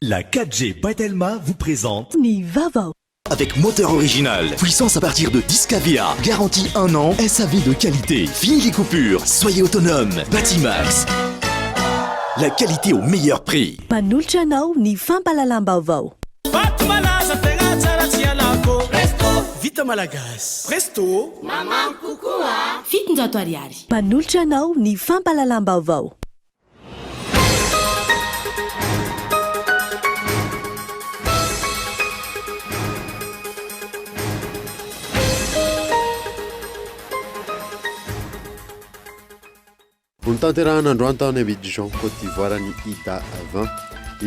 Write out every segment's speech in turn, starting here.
La 4G by Telma vous présente Ny vaovao. Avec moteur original, puissance à partir de 10 kVA, garantie 1 an, SAV de qualité, fini les coupures, soyez autonome, Batimax. La qualité au meilleur prix. Manolotra anao ny fampahalalam-baovao. Vato malaza tegna tsara tsy alako Presto Vita malagasy Presto Mamamy kokoa 700 ariary. Manolotra anao ny fampahalalam-baovao. Notanterahina androany tao Abidjan, Côte d'Ivoire ny Ida 20.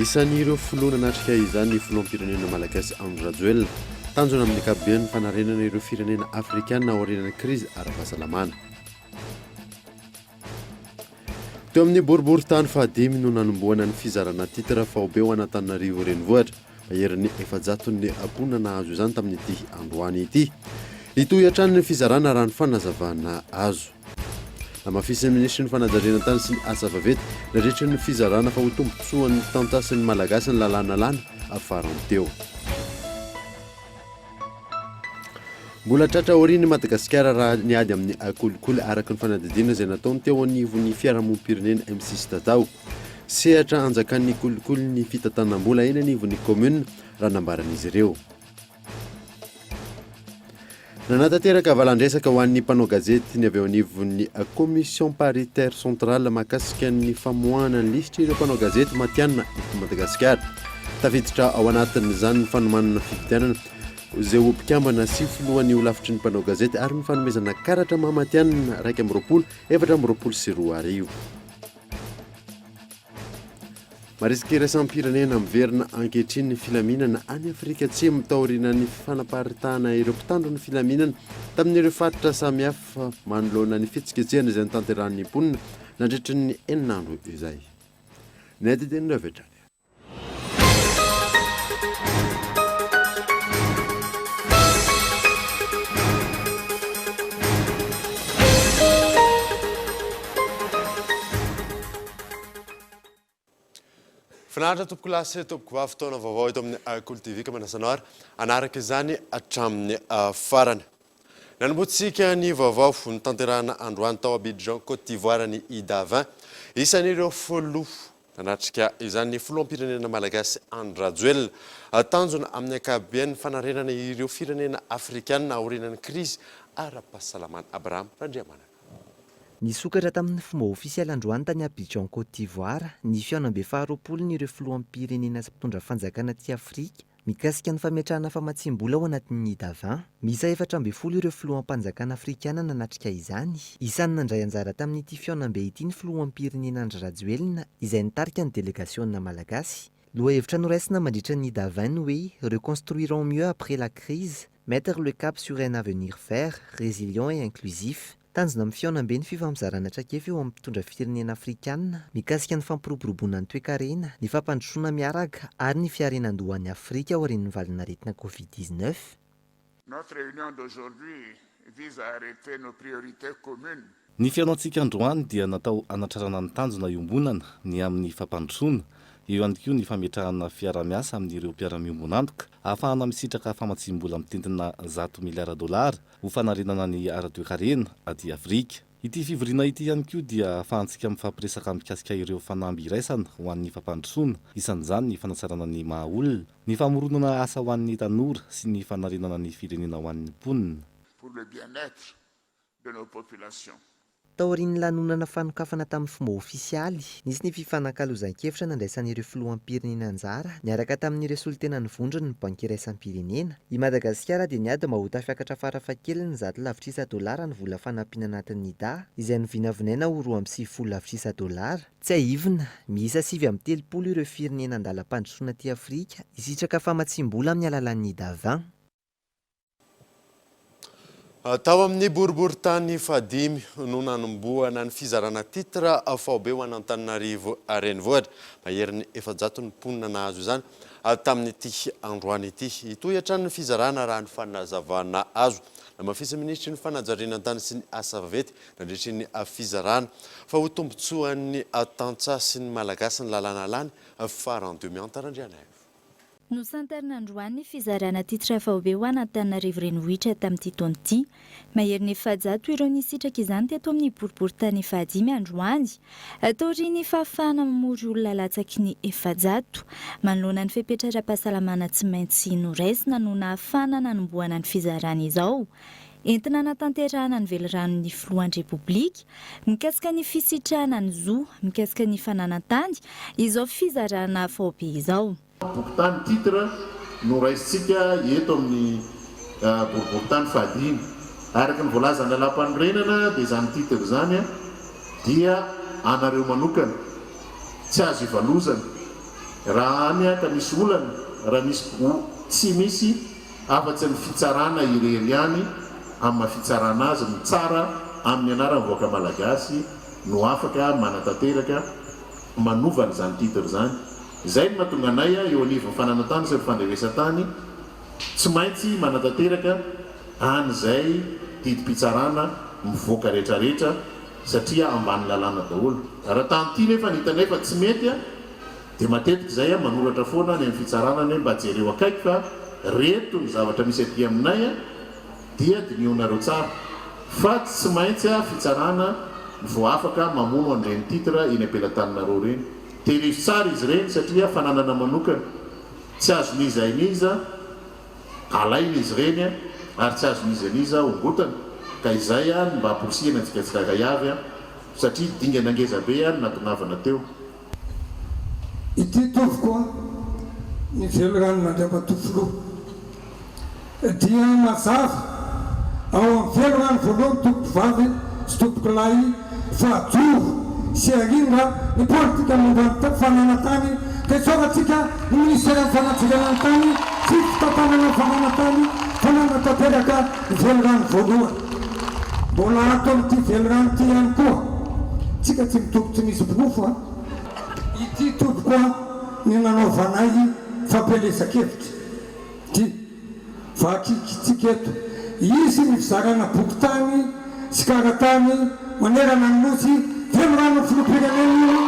Isan'ireo filoha nanatrika izany ny filoham-pirenena malagasy Andry Rajoelina. Tanjona amin'ny ankapobeny ny fanarenana ireo firenena afrikana aorian'ny krizy ara-pahasalamana. Teo amin'ny boriborintany fahadimy no nanombohana ny fizarana titre faobe ho an'Antananarivo Renivohitra. Maherin'ny 400 ny mponina nahazo izany tamin'ity androany ity. Hitohy hatrany ny fizarana raha ny fanazavana azo. Namafisin'ny minisitry ny fanajariana tany sy ny asa vaventy nandritra ny fizarana fa ho tombontsoan'ny tantsaha sy ny Malagasy ny lalàna lany farany teo. Mbola tratra aorian'i Madagasikara raha ny ady amin'ny kolikoly araka ny fanadihadiana izay nataony teo anivon'ny fiarahamonim-pirenena M6 Tatao. Sehatra anjakan'ny kolikoly ny fitantanam-bola eny anivon'ny kaominina raha nambaran'izy ireo. Nanatanteraka valandresaka ho an'ny mpanao gazety ny avy eo anivon'ny Commission paritaire centrale mahakasika ny famoahana ny lisitr'ireo mpanao gazety matihanina eto Madagasikara. Tafiditra ao anatin'izany ny fanomanana fifidianana izay ho mpikambana sy filohan'ny holafitry ny mpanao gazety ary ny fanomezana karatra maha matihanina 21 2024. Marisika iraisam-pirenena miverina ankehitriny ny filaminana any Afrika Atsimo taorian'ny fanaparitahana ireo mpitandro ny filaminana tamin'ireo faritra samihafa manoloana ny fihetsiketsehana izay notanterahin'ny mponina nandritra ny enina andro izay. Ny adidin'ireo avy hatrany. Finaritra tompokolahy sy tompokovavy fotoana vaovao eto amin'ny Kolo TV ka manasa anao ary hanaraka izany hatramin'ny farany. Nanombohantsika ny vaovao notanterahina androany tao Abidjan Côte d'Ivoire ny Ida 20. Isan'ireo filoha Nanatrika izany ny filoham-pirenena malagasy Andry Rajoelina. Tanjona amin'ny ankapobeny ny fanarenana ireo firenena afrikanina aorianan'ny krizy ara-pahasalamana. Abraham Randriamanana. Nisokatra tamin'ny fomba ofisialy androany tany Abidjan Côte d'Ivoire ny fihaonambe faharoapolon'ireo filoham-pirenena sy mpitondra fanjakana aty Afrika Mikasika ny fametrahana famatsiam-bola ao anatin'ny Idavin, miisa 14 ireo filoham-panjakana afrikana nanatrika izany. Isan'ny nandray anjara tamin'ity fihaonambe ity ny filoham-pirenena Andry Rajoelina izay nitarika ny delegasiona malagasy. Lohahevitra noraisina mandritra ny Idavin ny hoe Reconstruire en mieux après la crise, mettre le cap sur un avenir vert, résilient et inclusif. Tanjona amin'ny fihaonambe ny fifampizarana traikefa eo amin'ny mpitondra firenena afrikanina mikasika ny fampiroboroboana ny toekarena, ny fampandrosoana miaraka ary ny fiarenan-dohan'i Afrika aorian'ny valanaretina Covid 19. Notre réunion d'aujourd'hui vise à arrêter nos priorités communes. Ny fihaonantsika androany dia natao hanatrarana ny tanjona iombonana ny amin'ny fampandrosoana, eo ihany koa ny fametrahana fiaraha-miasa amin'ireo mpiara-miombon'antoka ahafahana misitraka famatsiam-bola mitentina zato miliara dolara ho fanarenana ny ara-toekarena aty Afrika. Ity fivoriana ity ihany koa dia ahafahantsika mifampiresaka mikasika ireo fanamby iraisana ho an'ny fampandrosoana, isan'izany ny fanatsarana ny maha olona, ny famoronana asa ho an'ny tanora sy ny fanarenana ny firenena ho an'ny mponina. Pour le bien-être de nos populations. Taorian'ny lanonana fanokafana tamin'ny fomba ofisialy, nisy ny fifanakalozan-kevitra nandraisan'ireo filoham-pirenena anjara niaraka tamin'ireo solontenan'ny vondron'ny Banky iraisam-pirenena. I Madagasikara dia niady mba ho tafiakatra farafahakeliny 100 lavitrisa dolara ny vola fanampiana anatin'ny IDA, izay novinavinaina ho 92 lavitrisa dolara. Tsiahivina, miisa 39 ireo firenena andalam-pandrosoana aty Afrika hisitraka famatsiam-bola amin'ny alalan'ny IDA 20. Tao amin'ny boriborintany fahadimy no nanombohana ny fizarana titre faobe ho an'Antananarivo Renivohitra. Maherin'ny 400 ny mponina nahazo izany tamin'ity androany ity. Hitohy hatrany ny fizarana raha ny fanazavana azo. Namafisin'ny minisitry ny fanajariana tany sy ny asa vaventy nandritry ny fizarana fa ho tombontsoan'ny tantsaha sy ny Malagasy ny lalàna lany farany Mianta Randrianaivo. Nosantarina androany ny fizarana titre faobe ho an'Antananarivo Renivohitra tamin'ity taona ity. Maherin'ny 400 ireo nisitraka izany teto amin'ny boriborintany fahadimy androany, taorian'ny fahafahana mamory olona latsaky ny 400. Manoloana ny fepetra ara-pahasalamana tsy maintsy noraisina no nahafahana nanombohana ny fizarana izao. Entina hanatanterahana ny veliranon'ny filohan'ny Repoblika mikasika ny fisitrahana ny zo mikasika ny fananan-tany izao fizarana faobe izao. Bokin-tany titre no raisintsika eto amin'ny boriborintany fahadimy. Araka ny voalazan'ny lalàmpanorenana dia izany titre izany dia anareo manokana, tsy azo ivalozana. Raha any ka misy olana, raha misy tsy misy afa-tsy ny fitsarana irery ihany amin'ny maha fitsarana azy mitsara amin'ny anaran'ny vahoaka malagasy no afaka manatanteraka manova an'izany titre izany. Izay no mahatonga anay eo anivon'ny fananan-tany sy ny fandrenesan-tany tsy maintsy manatanteraka an'izay didim-pitsarana mivoaka retraretra satria ambany lalàna daholo. Raha tany ity nefa ny hitanay fa tsy mety dia matetika izay manoratra foana any amin'ny fitsarana ny hoe mba jereo akaiky fa reto ny zavatra misy aty aminay dia dinihonareo tsara fa tsy maintsy fitsarana vao afaka mamono an'ireny titre eny am-pelatananareo ireny. Tehirizo tsara izy ireny satria fananana manokana, tsy azon'iza n'iza alaina izy ireny ary tsy azon'iza n'iza ongotana ka izay no mba amporisihina antsika tsirairay avy satria dingana ngeza be no nahatongavana teo. Ity tompoko a, ny veliranon'Andriamatoa Filoha dia mazava ao amin'ny velirano voalohany tompoko vavy sy tompoko lahy fa ajoro sy arindra ny politika momba ny fananan-tany ka isaorantsika ny minisiteran'ny fanajariana ny tany sy fitantanana ny fananan-tany fa nanatanteraka ny velirano voalohany. Mbola ato amin'ity velirano ity ihany koa tsika tsy mitombo tsy misy porofo a! Ity tompoko a ny nanaovanay fampielezan-kevitra ity vakitsika eto. Hisy ny fizarana boky tany sy kara-tany manerana ny Nosy, velirano filoham-pirenena io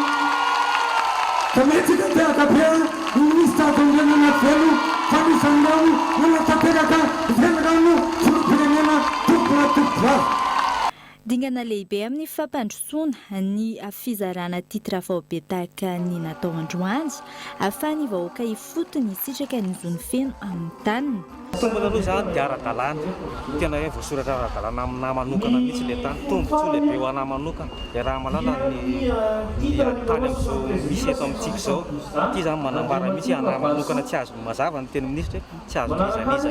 ka mety tanteraka be a ny minisitra Adolina Anativelo fa anisan'ireo nanatanteraka velirano filoham-pirenena tompokolahy tompokovavy. Dingana lehibe amin'ny fampandrosoana ny fizarana titre faobe tahaka ny natao androany, ahafahan'ny vahoaka ifotony hisitraka ny zony feno amin'ny taniny. Tombony aloha izany dia ara-dalàna, tena hoe voasoratra ara-dalàna aminà manokana mihitsy ilay tany, tombontsoa lehibe ho anà manokana, iaraha-mahalala ny ny ady tany amin'izao misy eto amintsika izao, ity izany manambara mihitsy hoe anà manokana tsy azo, mazava ny tenin'ny minisitra hoe tsy azon'iza n'iza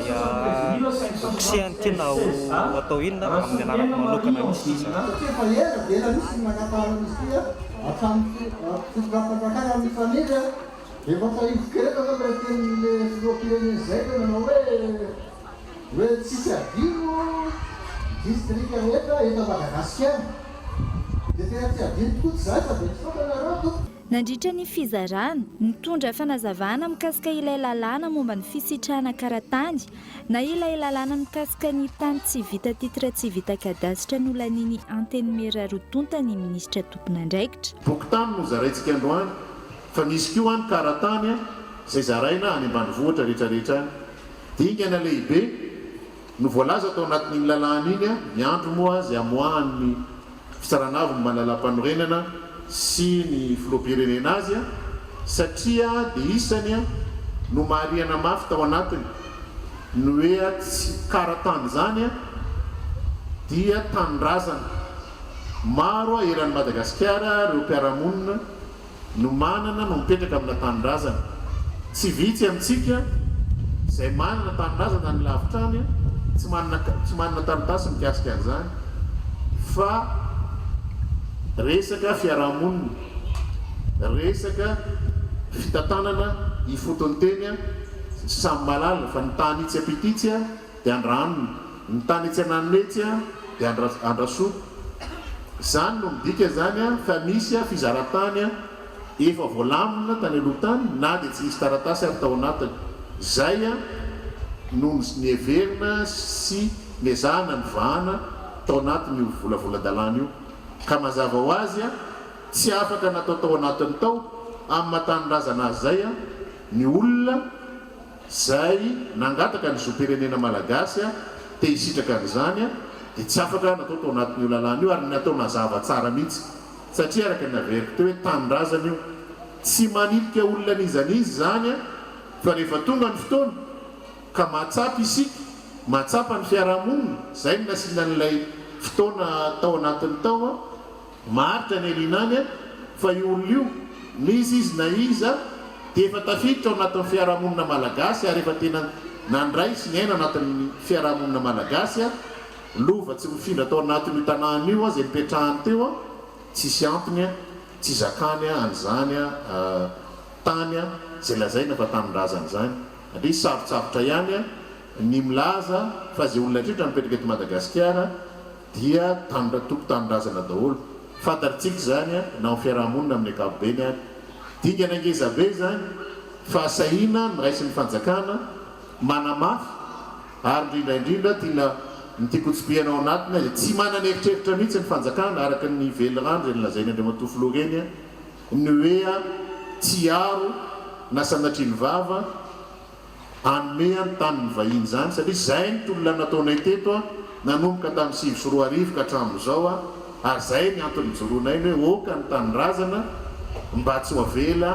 ho kosehana ity na ho atao inona amin'ny anarako manokana mihitsy ity izany. Satria efa ela dia ela mihitsy ny nangatahana an'izy ity hatramin'ny fitondram-panjakana nifanindry. Efa tsaroviko eto angamba ilay tenin'ilay filoham-pirenena izay ilay nanao hoe hoe tsisy adino ny distrika rehetra eto Madagasikara. Dia tena tsy adino tokoa tsy izany fa dia misaotra anareo tompoko. Nandritra ny fizarana, nitondra fanazavana mikasika ilay lalàna momba ny fisitrahana kara-tany na ilay lalàna mikasika ny tany tsy vita titre tsy vita kadasitra nolanian'ny Antenimiera roa tonta ny minisitra tompon'andraikitra. Bokin-tany no zaraintsika androany Fa misy koa any kara-tany izay zaraina any ambanivohitra rehetra rehetra any. Dingana lehibe no voalaza tao anatin'iny lalàna iny, miandry moa izay hamoahan'ny Fitsarana Avo momba ny Lalàmpanorenana sy ny Filoham-pirenena azy, satria dia isany nomarihana mafy tao anatiny ny hoe tsy kara-tany izany dia tanindrazana. Maro eran'i Madagasikara ireo mpiara-monina no manana no mipetraka amina tanindrazana. Tsy vitsy amintsika izay manana tanindrazana any lavitra any tsy manana tsy manana taratasy mikasika an'izany fa resaka fiarahamonina, resaka fitantanana ifotony teny samy mahalala fa ny tany itsy ampita itsy dia andranona. Ny tany etsy ananona etsy dia Andrasoa. Izany no midika izany fa misy fizaran-tany efa voalamina tany aloha tany na dia tsy nisy taratasy ary tao anatiny. Izay no niheverina sy nezahana nivahana tao anatin'io volavolan-dalàna io. Ka mazava ho azy tsy afaka natao tao anatiny tao amin'ny maha tanindrazana azy izay ny olona izay nangataka ny zom-pirenena malagasy te hisitraka an'izany dia tsy afaka natao tao anatin'io lalàna io ary natao nazava tsara mihitsy satria araka ny naveriko teo hoe tanindrazana io tsy manilika olona n'iza n'iza izany fa rehefa tonga ny fotoana ka mahatsapa isika mahatsapa ny fiarahamonina izay no nasiana an'ilay fotoana tao anatiny tao Maharitra any aoriana any fa io olona io, n'iza izy na iza, dia efa tafiditra ao anatin'ny fiarahamonina malagasy ary efa tena nandray sy niaina anatin'ny fiarahamonina malagasy, lova tsy mifindra tao anatin'io tanàna io izay nipetrahany teo, tsisy antony tsy hizakany an'izany tany izay lazaina fa tanindrazany izany. Satria sarotsarotra ihany ny milaza fa izay olona rehetra mipetraka eto Madagasikara dia tanindra tompon-tanindrazana daholo. Fantatritsika izany na ao fiaraha-monina amin'ny ankapobeny ary. Dingana ngeza be izany, fahasahiana noraisin'ny fanjakana, manamafy ary indrindra indrindra tiana ny tiako hotsipihana ao anatiny dia tsy manana eritreritra mihitsy ny fanjakana araka ny velirano izay nolazain'i Andriamatoa Filoha ireny ny hoe tsy hiaro na sanatria ny vava hanome ny tanin'ny vahiny izany satria izay ny tolona nataonay teto nanomboka tamin'ny 2009 ka hatramin'izao ary izay ny antony nijoroanay ny hoe oka ny tanindrazana mba tsy ho avela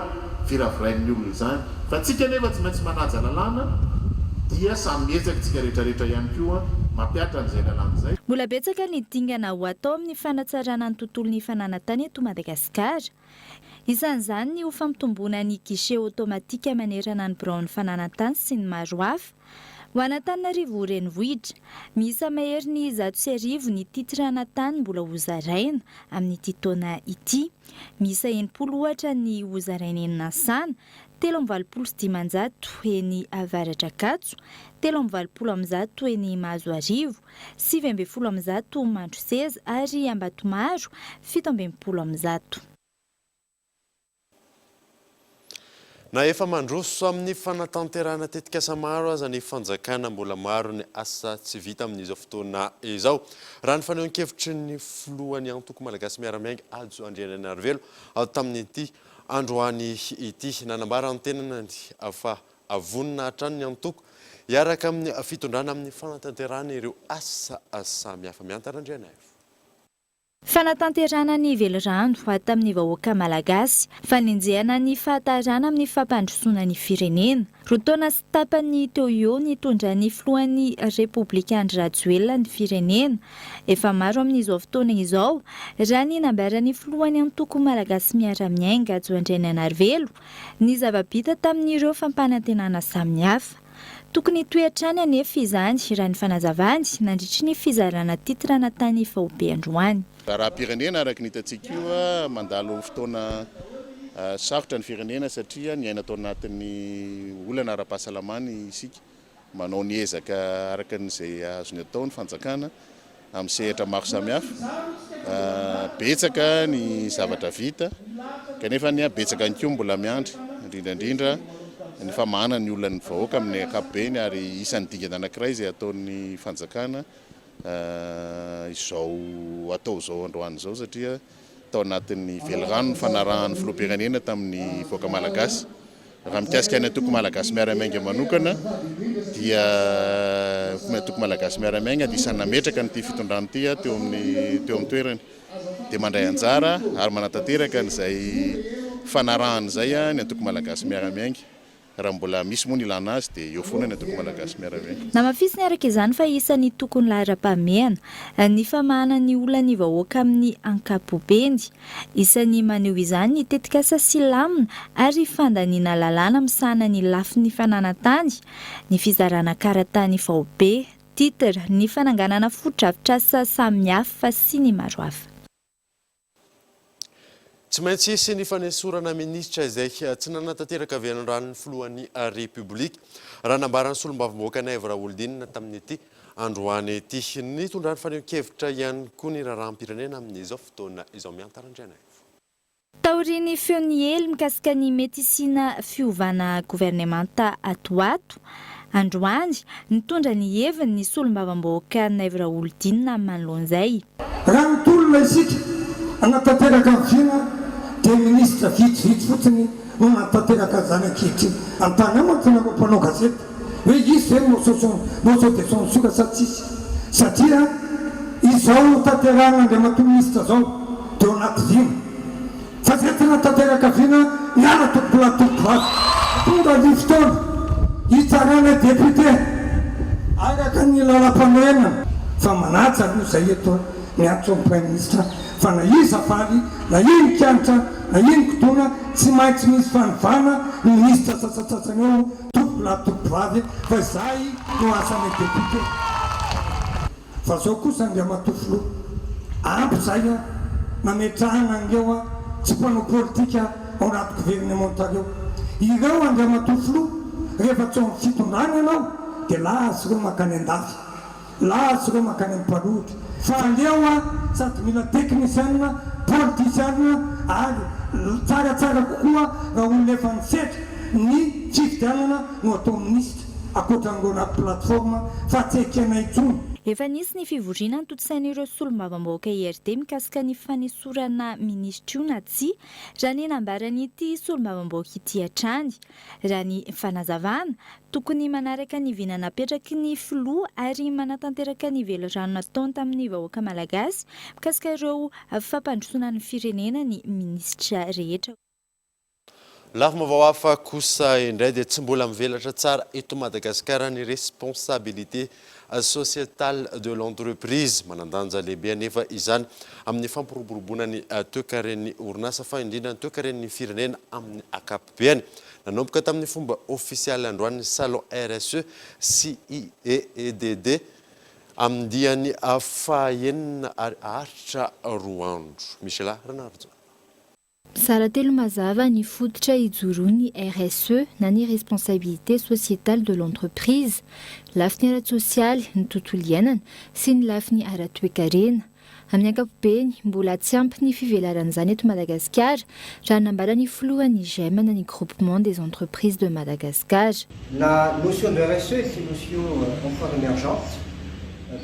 viravirain'ny olona izany fa tsika anefa tsy maintsy manaja lalàna dia samy miezaka tsika rehetrarehetra ihany koa mampiatra an'izay lalàna izay. Mbola betsaka ny dingana ho atao amin'ny fanatsarana ny tontolon'ny fananantany eto Madagasikara. Isan'izany ny ho fampitomboana ny guichet automatique manerana ny biraon'ny fananan-tany sy ny maro hafa. Ho an'Antananarivo renivohitra, miisa maherin'ny 1100 ny titre ana tany mbola hozaraina amin'ity taona ity. Miisa 60 ohatra ny hozaraina eny Nansana, 583 eny Avaratr'Ankatso, 183 eny Mahazoarivo, 119 Mandroseza ary Ambatomaro, 167. Na efa mandroso amin'ny fanatanterahana tetikasa maro aza ny fanjakana, mbola maro ny asa tsy vita amin'izao fotoana izao. Raha ny fanehoan-kevitry ny filohan'ny antoko Malagasy Miara-Miainga, Hajo Andrianainarivelo, tamin'ity androany ity. Nanambara ny tenany fa vonona hatrany ny antoko hiaraka amin'ny fitondrana amin'ny fanatanterahana ireo asa samihafa. Miantara Andrianaivo. Fanatanterahana ny velirano tamin'ny vahoaka malagasy, fanenjehana ny fahatarana amin'ny fampandrosoana ny firenena. Roa taona sy tapany teo ho eo nitondran'ny filohan'ny Repoblika Andry Rajoelina ny firenena. Efa maro amin'izao fotoana izao, raha ny nambaran'ny filohan'ny antoko Malagasy Miara-Miainga, Hajo Andrianainarivelo, ny zava-bita tamin'ireo fampanantenana samihafa. Tokony hitohy hatrany anefa izany, raha ny fanazavany, nandritry ny fizarana titre tany Faobe androany. Raharaham-pirenena araka ny hitantsika io, mandalo fotoana sarotra ny firenena satria niaina tao anatin'ny olana ara-pahasalamana isika. Manao ny ezaka araka izay azony atao ny fanjakana amin'ny sehatra maro samihafa. Betsaka ny zavatra vita kanefa betsaka ihany koa mbola miandry, indrindra indrindra ny famahana ny olan'ny vahoaka amin'ny ankapobeny ary isan'ny dingana anankiray izay ataon'ny fanjakana izao atao izao androany izao satria tao anatin'ny velirano nifanarahan'ny filoham-pirenena tamin'ny vahoaka malagasy. Raha mikasika ny antoko Malagasy Miara-Miainga manokana dia ny antoko Malagasy Miara-Miainga dia isan'ny nametraka an'ity fitondrana ity teo amin'ny teo amin'ny toerany. Dia mandray anjara ary manatanteraka an'izay fanarahana izay ny antoko Malagasy Miara-Miainga. Raha mbola misy moa ny ilana azy dia eo foana ny antoko Malagasy Miara-Miainga. Namafisiny araka izany fa isan'ny tokony laharam-pahamehana ny famahana ny olan'ny vahoaka amin'ny ankapobeny. Isan'ny maneho izany ny tetikasa Silamina ary fandaniana lalàna misahana ny lafiny fananan-tany, ny fizarana kara-tany faobe, titre, ny fananganana fotodrafitrasa samihafa sy ny maro hafa. Tsy maintsy hisy ny fanesorana minisitra izay tsy nanatanteraka velirano ny filohan'ny Repoblika, raha nambaran'ny solombavambahoaka Naivo Raholdina tamin'ity androany ity. Nitondrany fanehoan-kevitra ihany koa ny raharaham-pirenena amin'izao fotoana izao. Miantara Andrianaivo. Taorian'ny feo niely mikasika ny mety hisiana fiovana governemanta ato ho ato, androany, nitondra ny heviny ny solombavambahoaka Naivo Raholdina manoloana izay. Raha mitolona isika hanatanteraka ny vina dia minisitra vitsivitsy fotsiny no manatanteraka an'izany ankehitriny. Anontanio mantsy nareo mpanao gazety hoe hisy ve ny motion de censure sa tsisy satria izao tanterahin'Andriamatoa minisitra izao dia ao anaty vina fa izay tsy nahatanteraka vina miala tompokolahy tompokovavy. Tonga ny fotoana hitsarana député araka ny lalampanorenana fa manaja aloha izay eto miantso ny praiminisitra fa na iza faly na ino kiantra na ino kidona tsy maintsy misy fanovana ny minisitra sasantsasany eo Tompoko lahy tompoko vavy fa izay no asanay député. Fa zao kosa Andriamatoa Filoha, ampy zay an, nametrahana an'ireo an tsy mpanao politika ao anaty governemanta reo. Ireo Andriamatoa Filoha, rehefa tsy ao amin'ny fitondrana ianao dia lasa ireo mankany andafy. Lasa ireo mankany amin'ny mpanohitra. Fa aleo an, sady mila teknisianina, politisianina ary tsaratsara kokoa raha olona efa nisetra ny fifidianana no atao minisitra, ankoatra an'ireo anaty plateforme fa tsy ekena intsony. Efa nisy ny fivoriana notontosain'ireo solombavambahoaka IRD mikasika ny fanesorana minisitra io na tsia, raha ny nambaran'ity solombavambahoaka ity hatrany. Raha ny fanazavana, tokony manaraka ny vina napetraky ny filoha ary manatanteraka ny velirano nataony tamin'ny vahoaka malagasy mikasika ireo fampandrosoana ny firenena ny minisitra rehetra. Lafim-baovao hafa kosa indray dia tsy mbola mivelatra tsara eto Madagasikara ny responsabilité sociétale de l'entreprise. Manan-danja lehibe anefa izany amin'ny fampiroboroboana ny toekaren'ny orinasa fa indrindra ny toekaren'ny firenena amin'ny ankapobeny. Nanomboka tamin'ny fomba ofisialy androany ny Salon RSE sy IEEDD amin'ny diany fahaenina ary haharitra roa andro. Michela Ranarison. Mizara telo mazava ny fototra ijoroan'ny RSE na ny Responsabilité Sociétale de l'Entreprise, lafiny ara-tsosialy, ny tontolo iainana, sy ny lafiny ara-toekarena. Amin'ny ankapobeny, mbola tsy ampy ny fivelaran'izany eto Madagasikara, raha nambaran'ny filohan'ny GEM na ny Groupement des Entreprises de Madagascar. La notion de RSE est une notion encore émergente,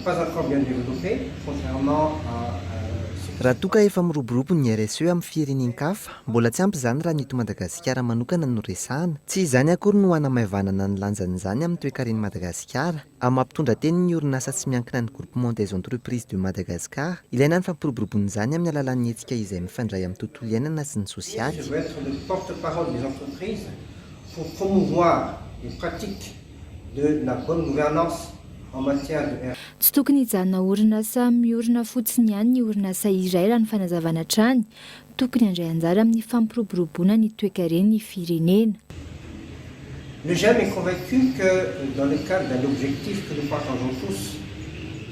pas encore bien développée, contrairement à ce Raha toa ka efa miroborobo ny RSE amin'ny firenen-kafa, mbola tsy ampy izany raha ny eto Madagasikara manokana no resahana. Tsy izany akory no hanamaivanana ny lanjan'izany amin'ny toekaren'i Madagasikara. Amin'ny maha mpitondra teny ny orinasa tsy miankina ny Groupement des Entreprises de Madagascar, ilaina ny fampiroboroboana izany amin'ny alalan'ny hetsika izay mifandray amin'ny tontolo iainana sy ny sosialy. Je veux être le porte-parole des entreprises pour promouvoir les pratiques de la bonne gouvernance en matière de Tsy tokony hijanona ho orinasa miorina fotsiny ihany ny orinasa iray raha ny fanazavana hatrany. Tokony handray anjara amin'ny fampiroboroboana ny toekaren'ny firenena. Le GEM est convaincu que dans le cadre d'un objectif que nous partageons tous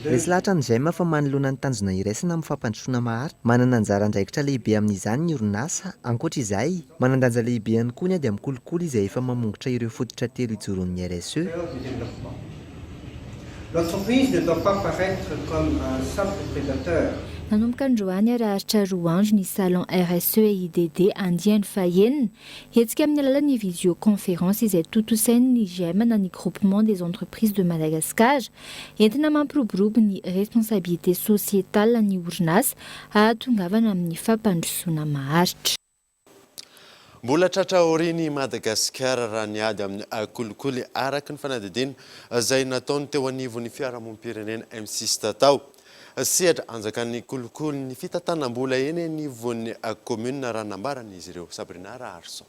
de. Resy lahatra ny GEM fa manoloana ny tanjona iraisana amin'ny fampandrosoana maharitra, manana anjara andraikitra lehibe amin'izany ny orinasa. Ankoatra izay, manan-danja lehibe ihany koa ny ady amin'ny kolikoly izay efa mamongotra ireo fototra telo ijoroan'ny RSE. du développement. L'entreprise ne doit pas paraître comme un simple prédateur. Nanomboka androany ary haharitra roa andro ny Salon RSE et IDD andiany fahenina. Hetsika amin'ny alalan'ny visioconférence izay tontosain'ny GEM na ny Groupement des Entreprises de Madagascar. Entina mampiroborobo ny responsabilité sociétale ny orinasa hahatongavana amin'ny fampandrosoana maharitra. Mbola tratra aorian'i Madagasikara raha ny ady amin'ny kolikoly araka ny fanadihadiana izay nataony teo anivon'ny fiarahamonim-pirenena MCIST tao. Sehatra anjakan'ny kolikoly ny fitantanam-bola eny anivon'ny kaominina raha nambaran'izy ireo. Sabrina Raharison.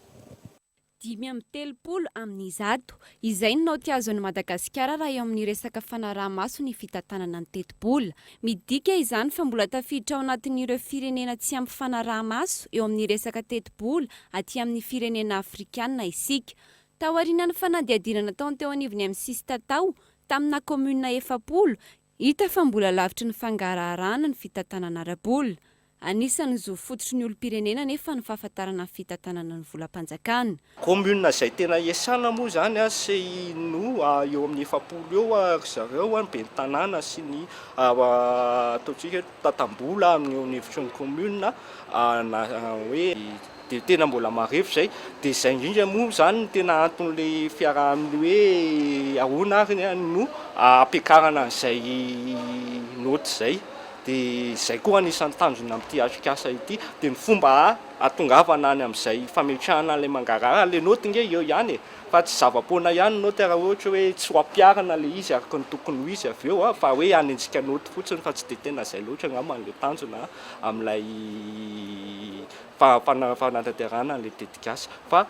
135. Izay ny naoty azon'i Madagasikara raha eo amin'ny resaka fanaraha-maso ny fitantanana ny tetibola. Midika izany fa mbola tafiditra ao anatin'ireo firenena tsy ampy fanaraha-maso eo amin'ny resaka tetibola aty amin'ny firenena afrikanina isika. Taorian'ny fanadihadiana nataony teo anivon'ny MCIST tao, tamina kaominina 40, hita fa mbola lavitry ny fangaraharahana ny fitantanana ara-bola. Anisan'ny zo fototry ny olom-pirenena anefa ny fahafantarana ny fitantanana ny volam-panjakana. Commune izay tena iasana moa izany sy no eo amin'ny 40 eo ry zareo ny ben'ny tanàna sy ny ataontsika hoe mpitantàm-bola amin'ny eo anivotry ny commune na hoe dia tena mbola marefo izay dia izay indrindra moa izany no tena anton'ilay fiarahan'ny hoe ahoana ary no hampiakarana an'izay naoty izay. Dia izay koa anisan'ny tanjona amin'ity atrikasa ity, dia ny fomba hahatongavana any amin'izay fametrahana an'ilay mangarahara, ilay naoty nge eo ihany e, fa tsy zava-poana ihany ny naoty raha ohatra hoe tsy ho ampiharina ilay izy araka ny tokony ho izy avy eo fa hoe hanenjika naoty fotsiny fa tsy dia tena izay loatra angamba ilay tanjona amin'ilay fanatanterahana an'ilay tetikasa fa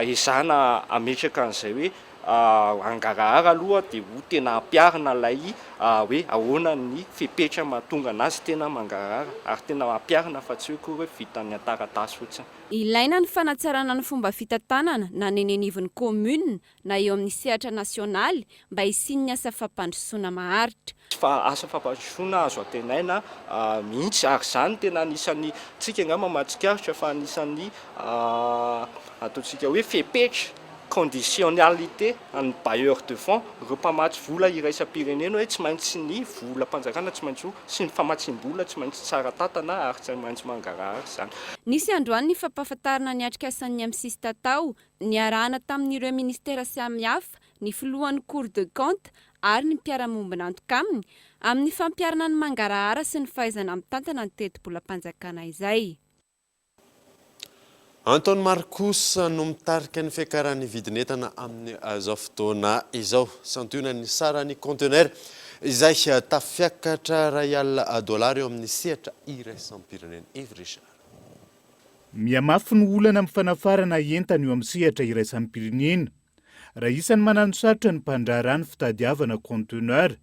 ezahana hametraka an'izay hoe Hangarahara aloha dia ho tena ampiharina ilay hoe ahoana ny fepetra mahatonga anazy tena mangarahara ary tena ampiharina fa tsy hoe akory hoe vitan'ny an-taratasy fotsiny. Ilaina ny fanatsarana ny fomba fitantanana na ny eny anivon'ny kaominina na eo amin'ny sehatra nasionaly mba hisian'ny asa fampandrosoana maharitra. Fa asa fampandrosoana azo antenaina mihitsy ary izany tena anisan'ny, tsika angamba mahatsikaritra fa anisan'ny ataontsika hoe fepetra conditionnalité an'ny bailleurs de fonds, ireo mpamatsy vola iraisam-pirenena hoe tsy maintsy ny volam-panjakana tsy maintsy ho sy ny famatsiam-bola tsy maintsy tsara tantana ary tsy maintsy mangarahara izany. Nisy androany ny fampahafantarana ny atrikasan'ny MCC Tatao niarahana tamin'ireo minisitera samihafa, ny filohan'ny Cour de compte ary ny mpiara-miombon'antoka aminy, amin'ny fampiharana ny mangarahara sy ny fahaizana mitantana ny tetibolam-panjakana izay. Antony maro kosa no mitarika ny fiakaran'ny vidin'entana amin'izao fotoana izao. Santionan'ny saran'ny conteneur izay tafiakatra iray alina dolara eo amin'ny sehatra iraisam-pirenena. Yves Richard. Mihamafy ny olana amin'ny fanafarana entana eo amin'ny sehatra iraisam-pirenena. Raha isan'ny mananosarotra ny mpandraharaha ny fitadiavana conteneur,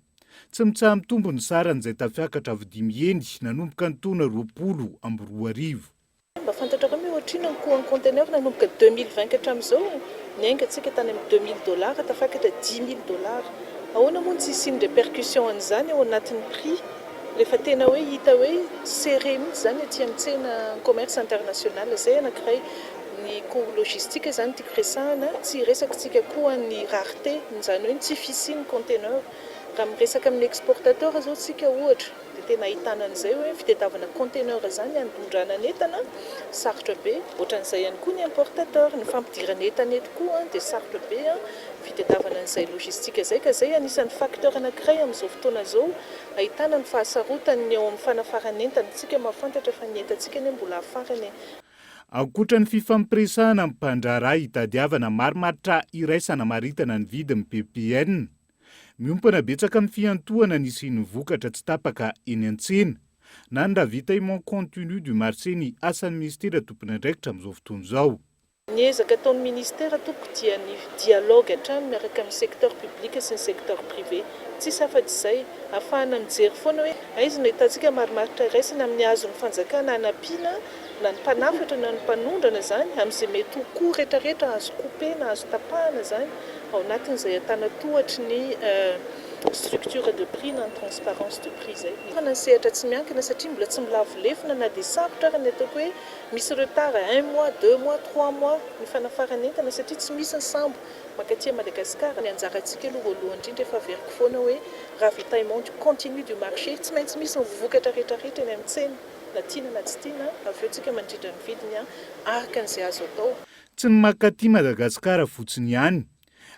tsy mitsaha-mitombo ny sarany izay tafiakatra avo dimy heny nanomboka ny taona 2020. Mba fantatrareo ve ohatr'inona ny coût en conteneur nanomboka 2020 ka hatramin'izao e? Niainga tsika tany amin'ny 2000 dollars tafakatra 10000 dollars. Ahoana moa no tsy hisian'ny répercussion an'izany ao anatin'ny prix rehefa tena hoe hita hoe serré mihitsy izany aty amin'ny tsena commerce international. Izay anankiray. Ny coût logistique izany tiako resahana, tsy hiresaka tsika koa ny rareté, izany hoe ny tsy fisian'ny conteneur. Raha miresaka amin'ny exportateur zao tsika ohatra dia tena ahitana an'izay hoe ny fitadiavana conteneur izany hanondranana entana sarotra be, ohatran'izay ihany koa ny importateur, ny fampidirana entana eto koa dia sarotra be ny fitadiavana an'izay logistique izay ka izay anisan'ny facteur anankiray amin'izao fotoana izao ahitana ny fahasarotan'ny eo amin'ny fanafaran'entana, tsika mahafantatra fa ny entantsika anie mbola hafarana e. Ankoatra ny fifampiresahana amin'ny mpandraharaha hitadiavana marimaritra iraisana hamaritana ny vidin'ny ppn, miompana betsaka amin'ny fiantohana ny hisian'ny vokatra tsy tapaka eny an-tsena, na ny ravitaillement continu du marché ny asan'ny minisitera tompon'andraikitra amin'izao fotoana izao. Ny ezaka ataon'ny ministera tompoko dia ny dialogue hatrany miaraka amin'ny secteur public sy ny secteur privé. Tsisy afa-tsy izay. Ahafahana mijery foana hoe aiza no ahitantsika marimaritra iraisana amin'ny azon'ny fanjakana hanampiana na ny mpanafatra na ny mpanondrana izany amin'izay mety ho coût rehetrarehetra azo couper-na, azo tapahana izany ao anatin'izay antanatohatry ny structure de prix na ny transparence de prix izay. Ny sehatra tsy miankina satria mbola tsy milavo lefona na dia sarotra ary ny ataoko hoe Misy retard un mois, deux mois, trois mois ny fanafarana entana satria tsy misy ny sambo mankaty à Madagascar. Ny anjarantsika aloha voalohany indrindra efa averiko foana hoe ravitaillement du continu du marché, tsy maintsy misy ny vokatra rehetra rehetra eny amin'ny tsena na tiana na tsy tiana, avy eo tsika mandrindra ny vidiny araka an'izay azo atao. Tsy ny mankaty Madagasikara fotsiny ihany.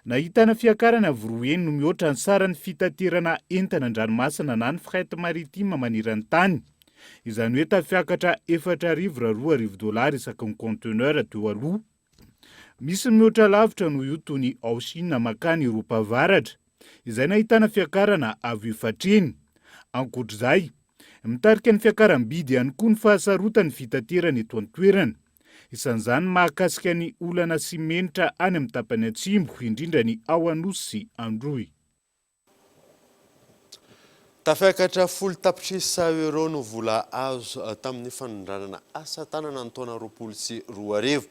Nahitana fiakarana avo roa heny no mihoatra ny saran'ny fitaterana entana an-dranomasina na ny fret maritime maneran-tany. Izany hoe tafiakatra 4000 raha 2000 dollars isaky ny conteneur teo aloha. Misy ny mihoatra lavitra noho io toy ny ao Chine mankany Eropa Avaratra, izay nahitana fiakarana avo efatra heny. Ankoatr'izay, mitarika ny fiakaram-bidy ihany koa ny fahasarotan'ny fitaterana eto an-toerana. Isan'izany ny mahakasika ny olana simenitra any amin'ny tapany atsimo, indrindra ny ao Anosy sy Androy. Tafiakatra folo tapitrisa euros no vola azo tamin'ny fanondranana asa tanana ny taona 2020.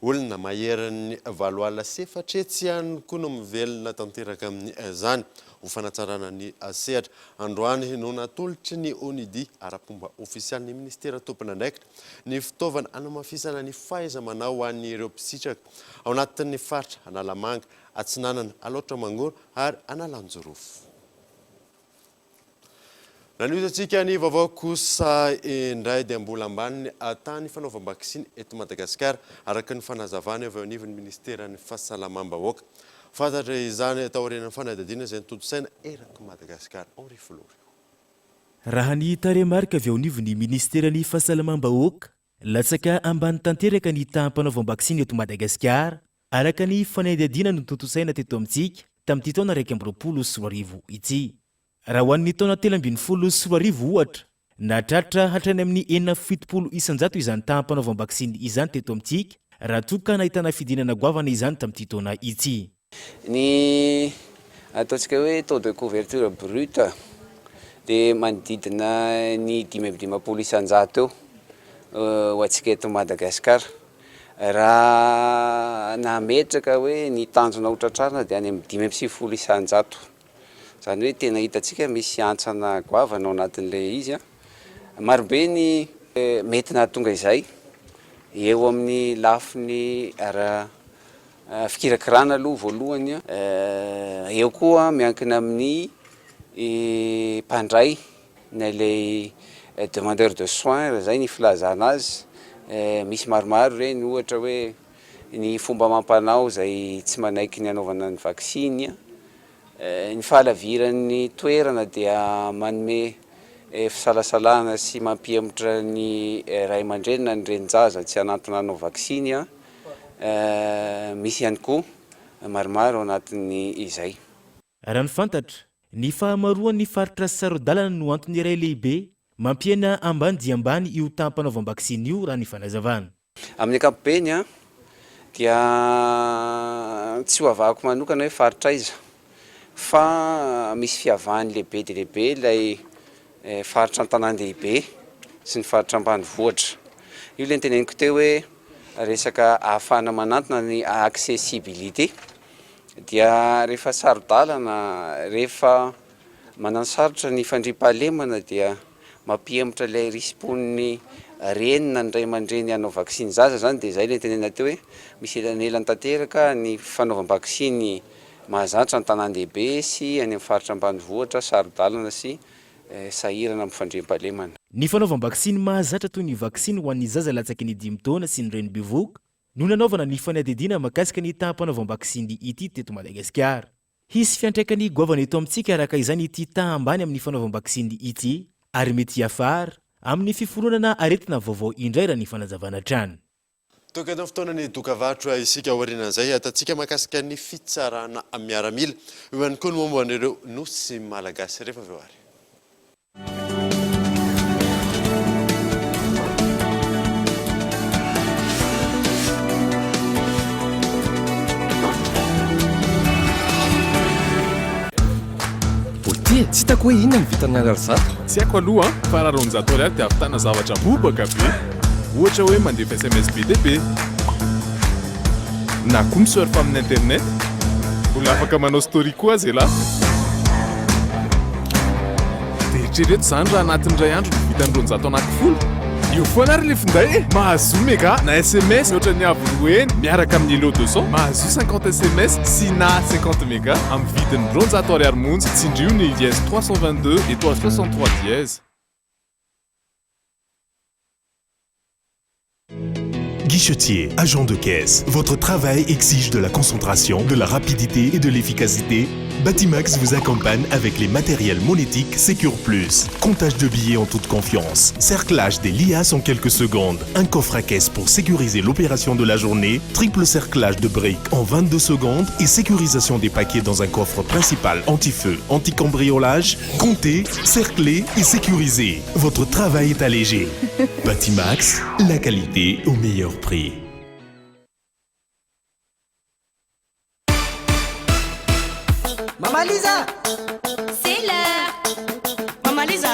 Olona maherin'ny 480 ihany koa no mivelona tanteraka amin'izany. Ho fanatsarana ny sehatra, androany no natolotry ny ONUDI ara-pomba ofisialy ny minisitera tompon'andraikitra ny fitaovana hanamafisana ny fahaiza-manao ho an'ireo mpisitraka ao anatin'ny faritra Analamanga, Atsinanana, Alaotra Mangoro ary Analanjirofo. Nanohizantsika ny vaovao kosa indray dia mbola ambany ny tahan'ny fanaovam-baksiny eto Madagasikara, araka ny fanazavana avy eo anivon'ny minisiteran'ny Fahasalamam-bahoaka. Fantatra izany taorian'ny fanadihadiana izay notontosaina erak'i Madagasikara. Henri Florio. Raha ny tarehimarika avy eo anivon'ny minisiteran'ny Fahasalamam-bahoaka, latsaka ambany tanteraka ny taham-panaovam-baksiny eto Madagasikara, araka ny fanadihadiana notontosaina teto amintsika tamin'ity taona 2021 ity. Raha ho an'ny taona 2013 ohatra, nahatratra hatrany amin'ny 76% izany taham-panaovam-baksiny izany teto amintsika, raha toa ka nahitana fidinana goavana izany tamin'ity taona ity. Ny ataontsika hoe taux de couverture brut dia manodidina ny 55 isan-jato eo ho antsika eto Madagasikara. Raha nametraka hoe ny tanjona ho tratrarina dia any amin'ny 95 isan-jato. Izany hoe tena hitantsika misy hantsana goavana ao anatin'ilay izy. Marobe ny mety nahatonga izay eo amin'ny lafiny ara fikirakirana aloha voalohany, eo koa miankina amin'ny mpandray na ilay demandeur de soins raha izay ny filazana azy, misy maromaro ireny ohatra hoe ny fomba amam-panao izay tsy manaiky ny hanaovana ny vaksiny, ny fahalaviran'ny toerana dia manome fisalasalana sy mampihemotra ny ray aman-dreny na ny renin-jaza tsy hanantona hanao vaksiny, misy ihany koa maromaro ao anatin'ny izay. Raha ny fantatra, ny fahamaroan'ny faritra saro-dalana no antony iray lehibe mampihena ambany dia ambany io taham-panaovam-baksiny io raha ny fanazavana. Amin'ny ankapobeny dia tsy ho avahako manokana hoe faritra aiza fa misy fiavahany lehibe dia lehibe ilay faritra an-tanàn-dehibe sy ny faritra ambanivohitra. Io ilay noteneniko teo hoe resaka ahafahana manantona ny accessibilité dia rehefa saro-dalana, rehefa mananosarotra ny fandriampahalemana dia mampihemotra ilay risi-pon'ny reny na ny ray aman-dreny hanao vaksiny zaza izany dia izay ilay notenenina teo hoe misy elanelany tanteraka ny fanaovam-baksiny mahazatra an-tanàn-dehibe sy any amin'ny faritra ambanivohitra saro-dalana sy sahirana amin'ny fandriampahalemana. Ny fanaovam-baksiny mahazatra toy ny vaksiny ho an'ny zaza latsaky ny dimy taona sy ny reny bevohoka no nanaovana ny fanadihadiana mahakasika ny taham-panaovam-baksiny ity teto Madagasikara. Hisy fiantraikany goavana eto amintsika araka izany ity taha ambany amin'ny fanaovam-baksiny ity ary mety hiafara amin'ny fiforonana aretina vaovao indray raha ny fanazavana hatrany. Tonga eto amin'ny fotoanan'ny dokavarotra isika aorianan'izay ahitantsika mahakasika ny fitsarana miaramila. Eo ihany koa ny momba an'ireo nosy malagasy rehefa avy eo ary. Botia, tsy hitako hoe inona no vitan'ny ariary zato. Tsy haiko aloha an, fa raha 200 ariary dia ahavitana zavatra bobaka be. Ohatra hoe mandefa sms be dia be. Na koa mi-surf amin'ny internet. Mbola afaka manao story koa aza elah. Dia eritrereto izany raha anatin'ny iray andro no vitan'ny 200 anaky folo. Eo foana ary ilay finday e! Mahazoa mega na sms mihoatra ny avo roa heny miaraka amin'ny Hello 200. Mahazoa 50 sms sy na 50 mega amin'ny vidiny 200 ariary monja. Tsindrio ny dièse 322 étoile 63 dièse. Guichetier, agent de caisse, votre travail exige de la concentration, de la rapidité et de l'efficacité. Batimax vous accompagne avec les matériels monétiques Secure Plus. Comptage de billets en toute confiance, cerclage des liasses en quelques secondes, un coffre à caisse pour sécuriser l'opération de la journée, triple cerclage de briques en 22 secondes et sécurisation des paquets dans un coffre principal anti-feu, anti-cambriolage. Comptez, cerclez et sécurisez. Votre travail est allégé. Batimax, la qualité au meilleur prix. Maman Lisa C'est l'heure Maman Lisa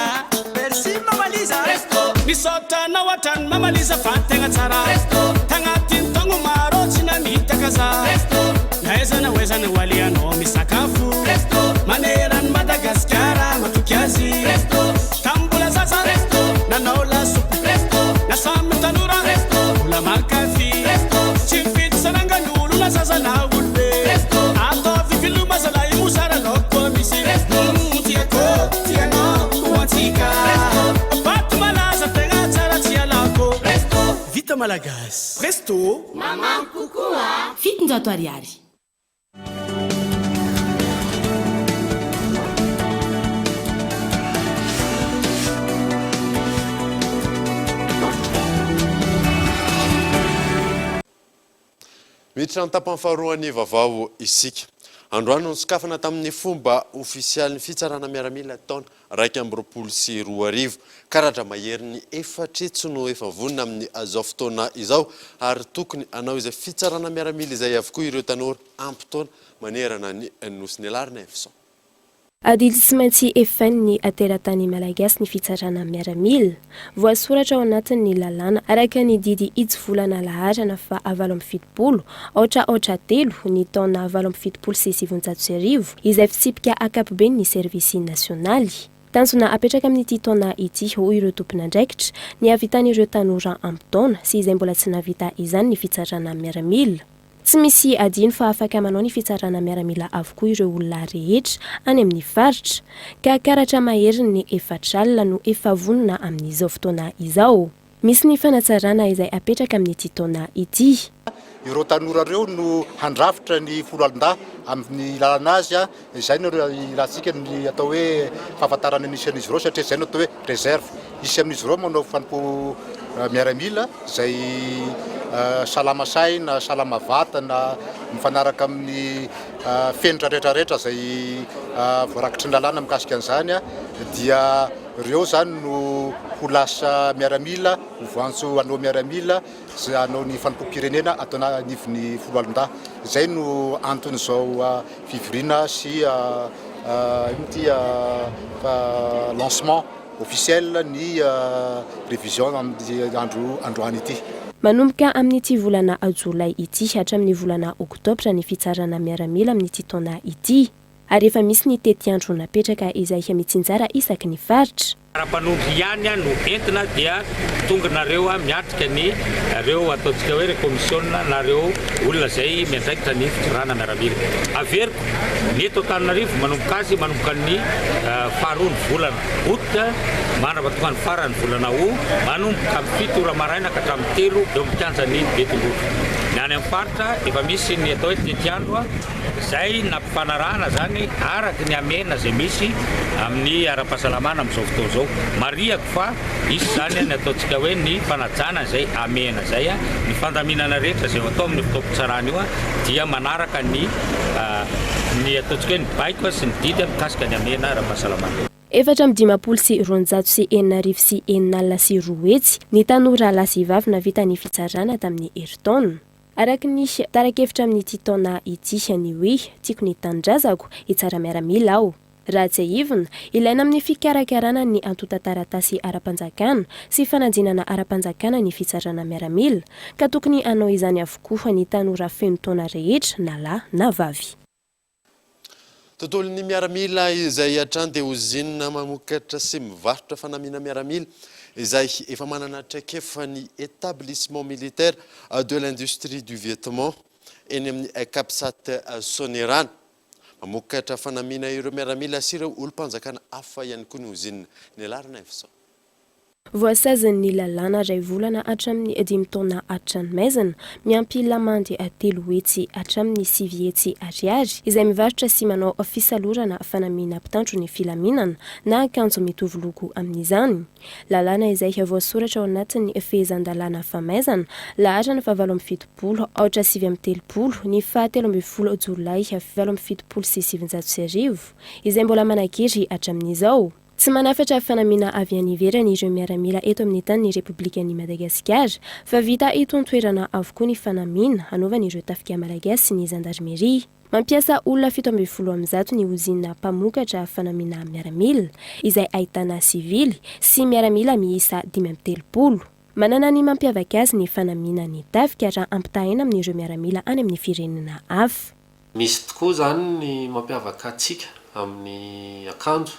Merci Maman Lisa Presto Misaotra anao hatrany Maman Lisa fa tegna tsara Presto Tagnatin'ny taogno. Taogno maro tsy namitaka za. Presto. Na aiza na aiza no alehanao misakafo. Presto. Maneran'i Madagasikara matoky azy. Presto. Tamin'ny mbola zaza. Presto. Nanao lasopy. Presto. Na samy tanora. Presto. Mbola mankafy. Presto. Tsy mifidy sarangan'olo na zaza na olobe. Presto. Ataovy veloma zalahy mosara laoko misy. Presto. Tiako, tianao, ho antsika. Presto. Paty malaza tegna tsara tsy alako. Presto. Vita malagasy. Presto. Mamamy kokoa. 700 ariary. Miditra ny tapany faharoan'ny vaovao isika. Androany no nosokafana tamin'ny fomba ofisialy ny fitsarana miaramila taona 2021. Karatra maherin'ny efatretsy no efa vonona amin'izao fotoana izao ary tokony hanao izay fitsarana miaramila izay avokoa ireo tanora ampy taona manerana ny Nosy Nialarina Efson. Adidy tsy maintsy efain'ny teratany malagasy ny fitsarana miaramila. Voasoratra ao anatin'ny lalàna araka ny didy hitsivolana laharana faha 78 aotra aotra telo ny taona 1978 izay fitsipika ankapobeny ny servisy nasionaly. Tanjona apetraka amin'ity taona ity hoy ireo tompon'andraikitra ny hahavitan'ireo tanora ampy taona sy izay mbola tsy nahavita izany ny fitsarana miaramila. Tsy misy adino fa afaka manao ny fitsarana miaramila avokoa ireo olona rehetra any amin'ny faritra, ka karatra maherin'ny efatr'alina no efa vonona amin'izao fotoana izao. Misy ny fanatsarana izay apetraka amin'ity taona ity. Ireo tanora ireo no handrafitra ny foloalindahy amin'ny lalana azy, izay no ilantsika ny atao hoe fahafantarana ny isan'izy ireo satria izay no atao hoe réserve. Hisy amin'izy ireo manao fanompo miaramila izay salama saina, salama vatana, mifanaraka amin'ny fenitra rehetra rehetra izay voarakitry ny lalàna mikasika an'izany dia ireo izany no ho lasa miaramila, ho voantso hanao miaramila sy hanao ny fanompoam-pirenena ato anivon'ny foloalindahy. Izay no anton'izao fivoriana sy ino ity lancement officiel ny révision amin'ity andro androany ity. Manomboka amin'ity volana jolay ity hatramin'ny volana oktobra ny fitsarana miaramila amin'ity taona ity. Ary efa misy ny tetiandro napetraka izay mitsinjara isaky ny faritra. Karapanondro ihany no entina dia tonga nareo miatrika ny reo ataontsika hoe re komisiona na reo olona izay miandraikitra ny fitsarana miaramila. Averiko, ny eto Antananarivo manomboka azy manomboka ny faharoa ny volana août mandrapatonga ny faran'ny volana août manomboka amin'ny fito ora maraina ka hatramin'ny telo eo amin'ny kianjan'ny Betombory. Ny any amin'ny faritra efa misy ny atao hoe tetiandro izay nampifanarahana izany araka ny hamehana izay misy amin'ny ara-pahasalamana amin'izao fotoana izao. Marihako fa hisy izany ny ataontsika hoe ny fanajana izay hamehana izay, ny fandaminana rehetra izay ho atao amin'io fotoam-pitsarana io dia manaraka ny ny ataontsika hoe ny baiko sy ny didy mikasika ny hamehana ara-pahasalamana. 254 06 60 ny tanora lahy sy vavy nahavita ny fitsarana tamin'ny herintaona. Araka ny tara-kevitra amin'ity taona ity ny hoe Tiako ny tanindrazako, hitsara miaramila aho. Raha tsiahivina, ilaina amin'ny fikarakarana ny antontan-taratasy ara-panjakana sy fanadinana ara-panjakana ny fitsarana miaramila, ka tokony hanao izany avokoa ny tanora feno taona rehetra na lahy na vavy. Tontolon'ny miaramila izay hatrany dia ozinina mamokatra sy mivarotra fanamiana miaramila izay efa manana traikefa ny Etablissement Militaire de l'Industrie du Vêtement eny amin'ny Capsat Soanierana. Mamokatra fanamiana ireo miaramila sy ireo olom-panjakana hafa ihany koa ny ozinina. Nialarana Efson. Voasazin'ny lalàna iray volana hatramin'ny dimy taona an-tranomaizina, miampy lamandy 300 hatramin'ny 900 ariary, izay mivarotra sy manao fisalorana fanamiana mpitandro ny filaminana na akanjo mitovy loko amin'izany. Lalàna izay voasoratra ao anatin'ny fehezan-dalàna famaizana, laharana faha 78 aotra 39 ny faha 13 jolay 1978, izay mbola manan-kery hatramin'izao. Tsy manafatra fanamiana avy any ivelany ireo miaramila eto amin'ny tanin'ny Repoblikan'i Madagasikara fa vita eto an-toerana avokoa ny fanamiana hanaovan'ireo tafika malagasy sy ny zandarimeria. Mampiasa olona 117 ny ozinina mpamokatra fanamiana miaramila, izay ahitana sivily sy miaramila miisa 35. Manana ny mampiavaka azy ny fanamiana ny tafika raha ampitahaina amin'ireo miaramila any amin'ny firenena hafa. Misy tokoa izany ny mampiavaka antsika amin'ny akanjo.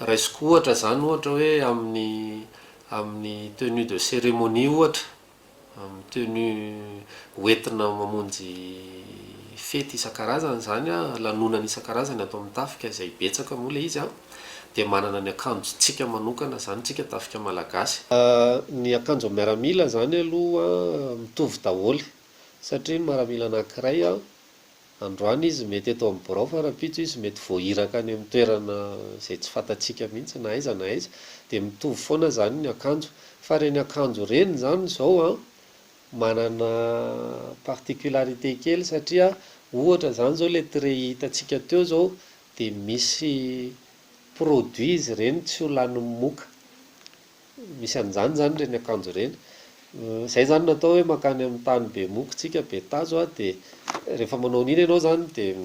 Raisiko ohatra izany ohatra hoe amin'ny amin'ny tenue de cérémonie ohatra, amin'ny tenue hoentina mamonjy fety isan-karazany izany an, lanonana isan-karazany ato amin'ny tafika izay betsaka moa ilay izy an, dia manana ny akanjontsika manokana izany isika tafika malagasy. Ny akanjo miaramila izany aloha mitovy daholo satria ny maramila anankiray an, Androany izy mety eto amin'ny birao fa rahampitso izy mety voahiraka any amin'ny toerana izay tsy fantatsika mihitsy na aiza na aiza. Dia mitovy foana izany ny akanjo. Fa ireny akanjo ireny izany izao an, manana particularité kely satria ohatra izany izao ilay trait hitantsika teo izao dia misy produit izy ireny tsy ho lanin'ny moka. Misy an'izany izany ireny akanjo ireny. Izay izany no atao hoe mankany amin'ny tany be moka tsika, be tazo a, dia rehefa manao an'iny ianao izany dia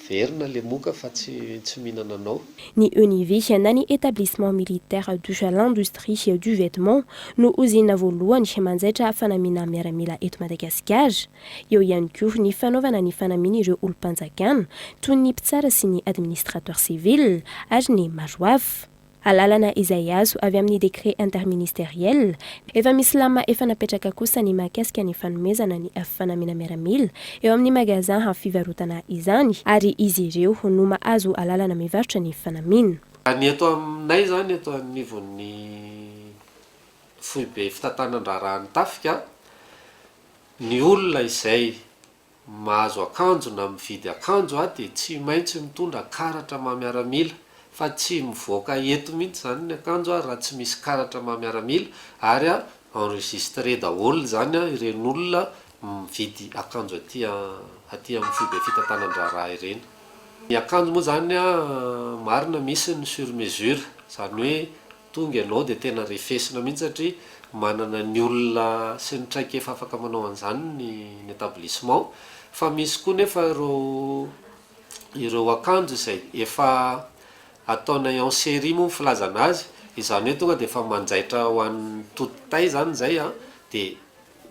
miverina ilay moka fa tsy tsy mihinana anao. Ny ENIVI na ny Etablissement Militaire de l'Industrie du Vêtement no ozinina voalohany manjaitra fanamiana miaramila eto Madagasikara. Eo ihany koa ny fanaovana ny fanamian'ireo olom-panjakana toy ny mpitsara sy ny administrateur civil ary ny maro hafa. Alalana izay azo avy amin'ny décret interministériel. Efa misy lamina efa napetraka kosa ny mahakasika ny fanomezana ny fanamiana miaramila eo amin'ny magasin fivarotana izany ary izy ireo no mahazo alalana mivarotra ny fanamiana. Ny eto aminay izany eto anivon'ny foibe fitantanan-draharahan'ny tafika, ny olona izay Mahazo akanjo na mividy akanjo aho dia tsy maintsy mitondra karatra maha miaramila fa tsy mivoaka eto mihitsy izany ny akanjo raha tsy misy karatra maha miaramila ary enregistré daholo izany ireny olona mividy akanjo aty aty amin'ny foibe fitantanan-draharaha ireny. Ny akanjo moa izany marina misy ny sur mesure izany hoe Tonga ianao dia tena refesina mihitsy satria manana ny olona sy ny traikefa afaka manao an'izany ny ny établissement. Fa misy koa nefa ireo ireo akanjo izay efa ataonay en série moa ny filazana azy, izany hoe tonga dia efa manjaitra ho an'ny toute taille izany izay an, dia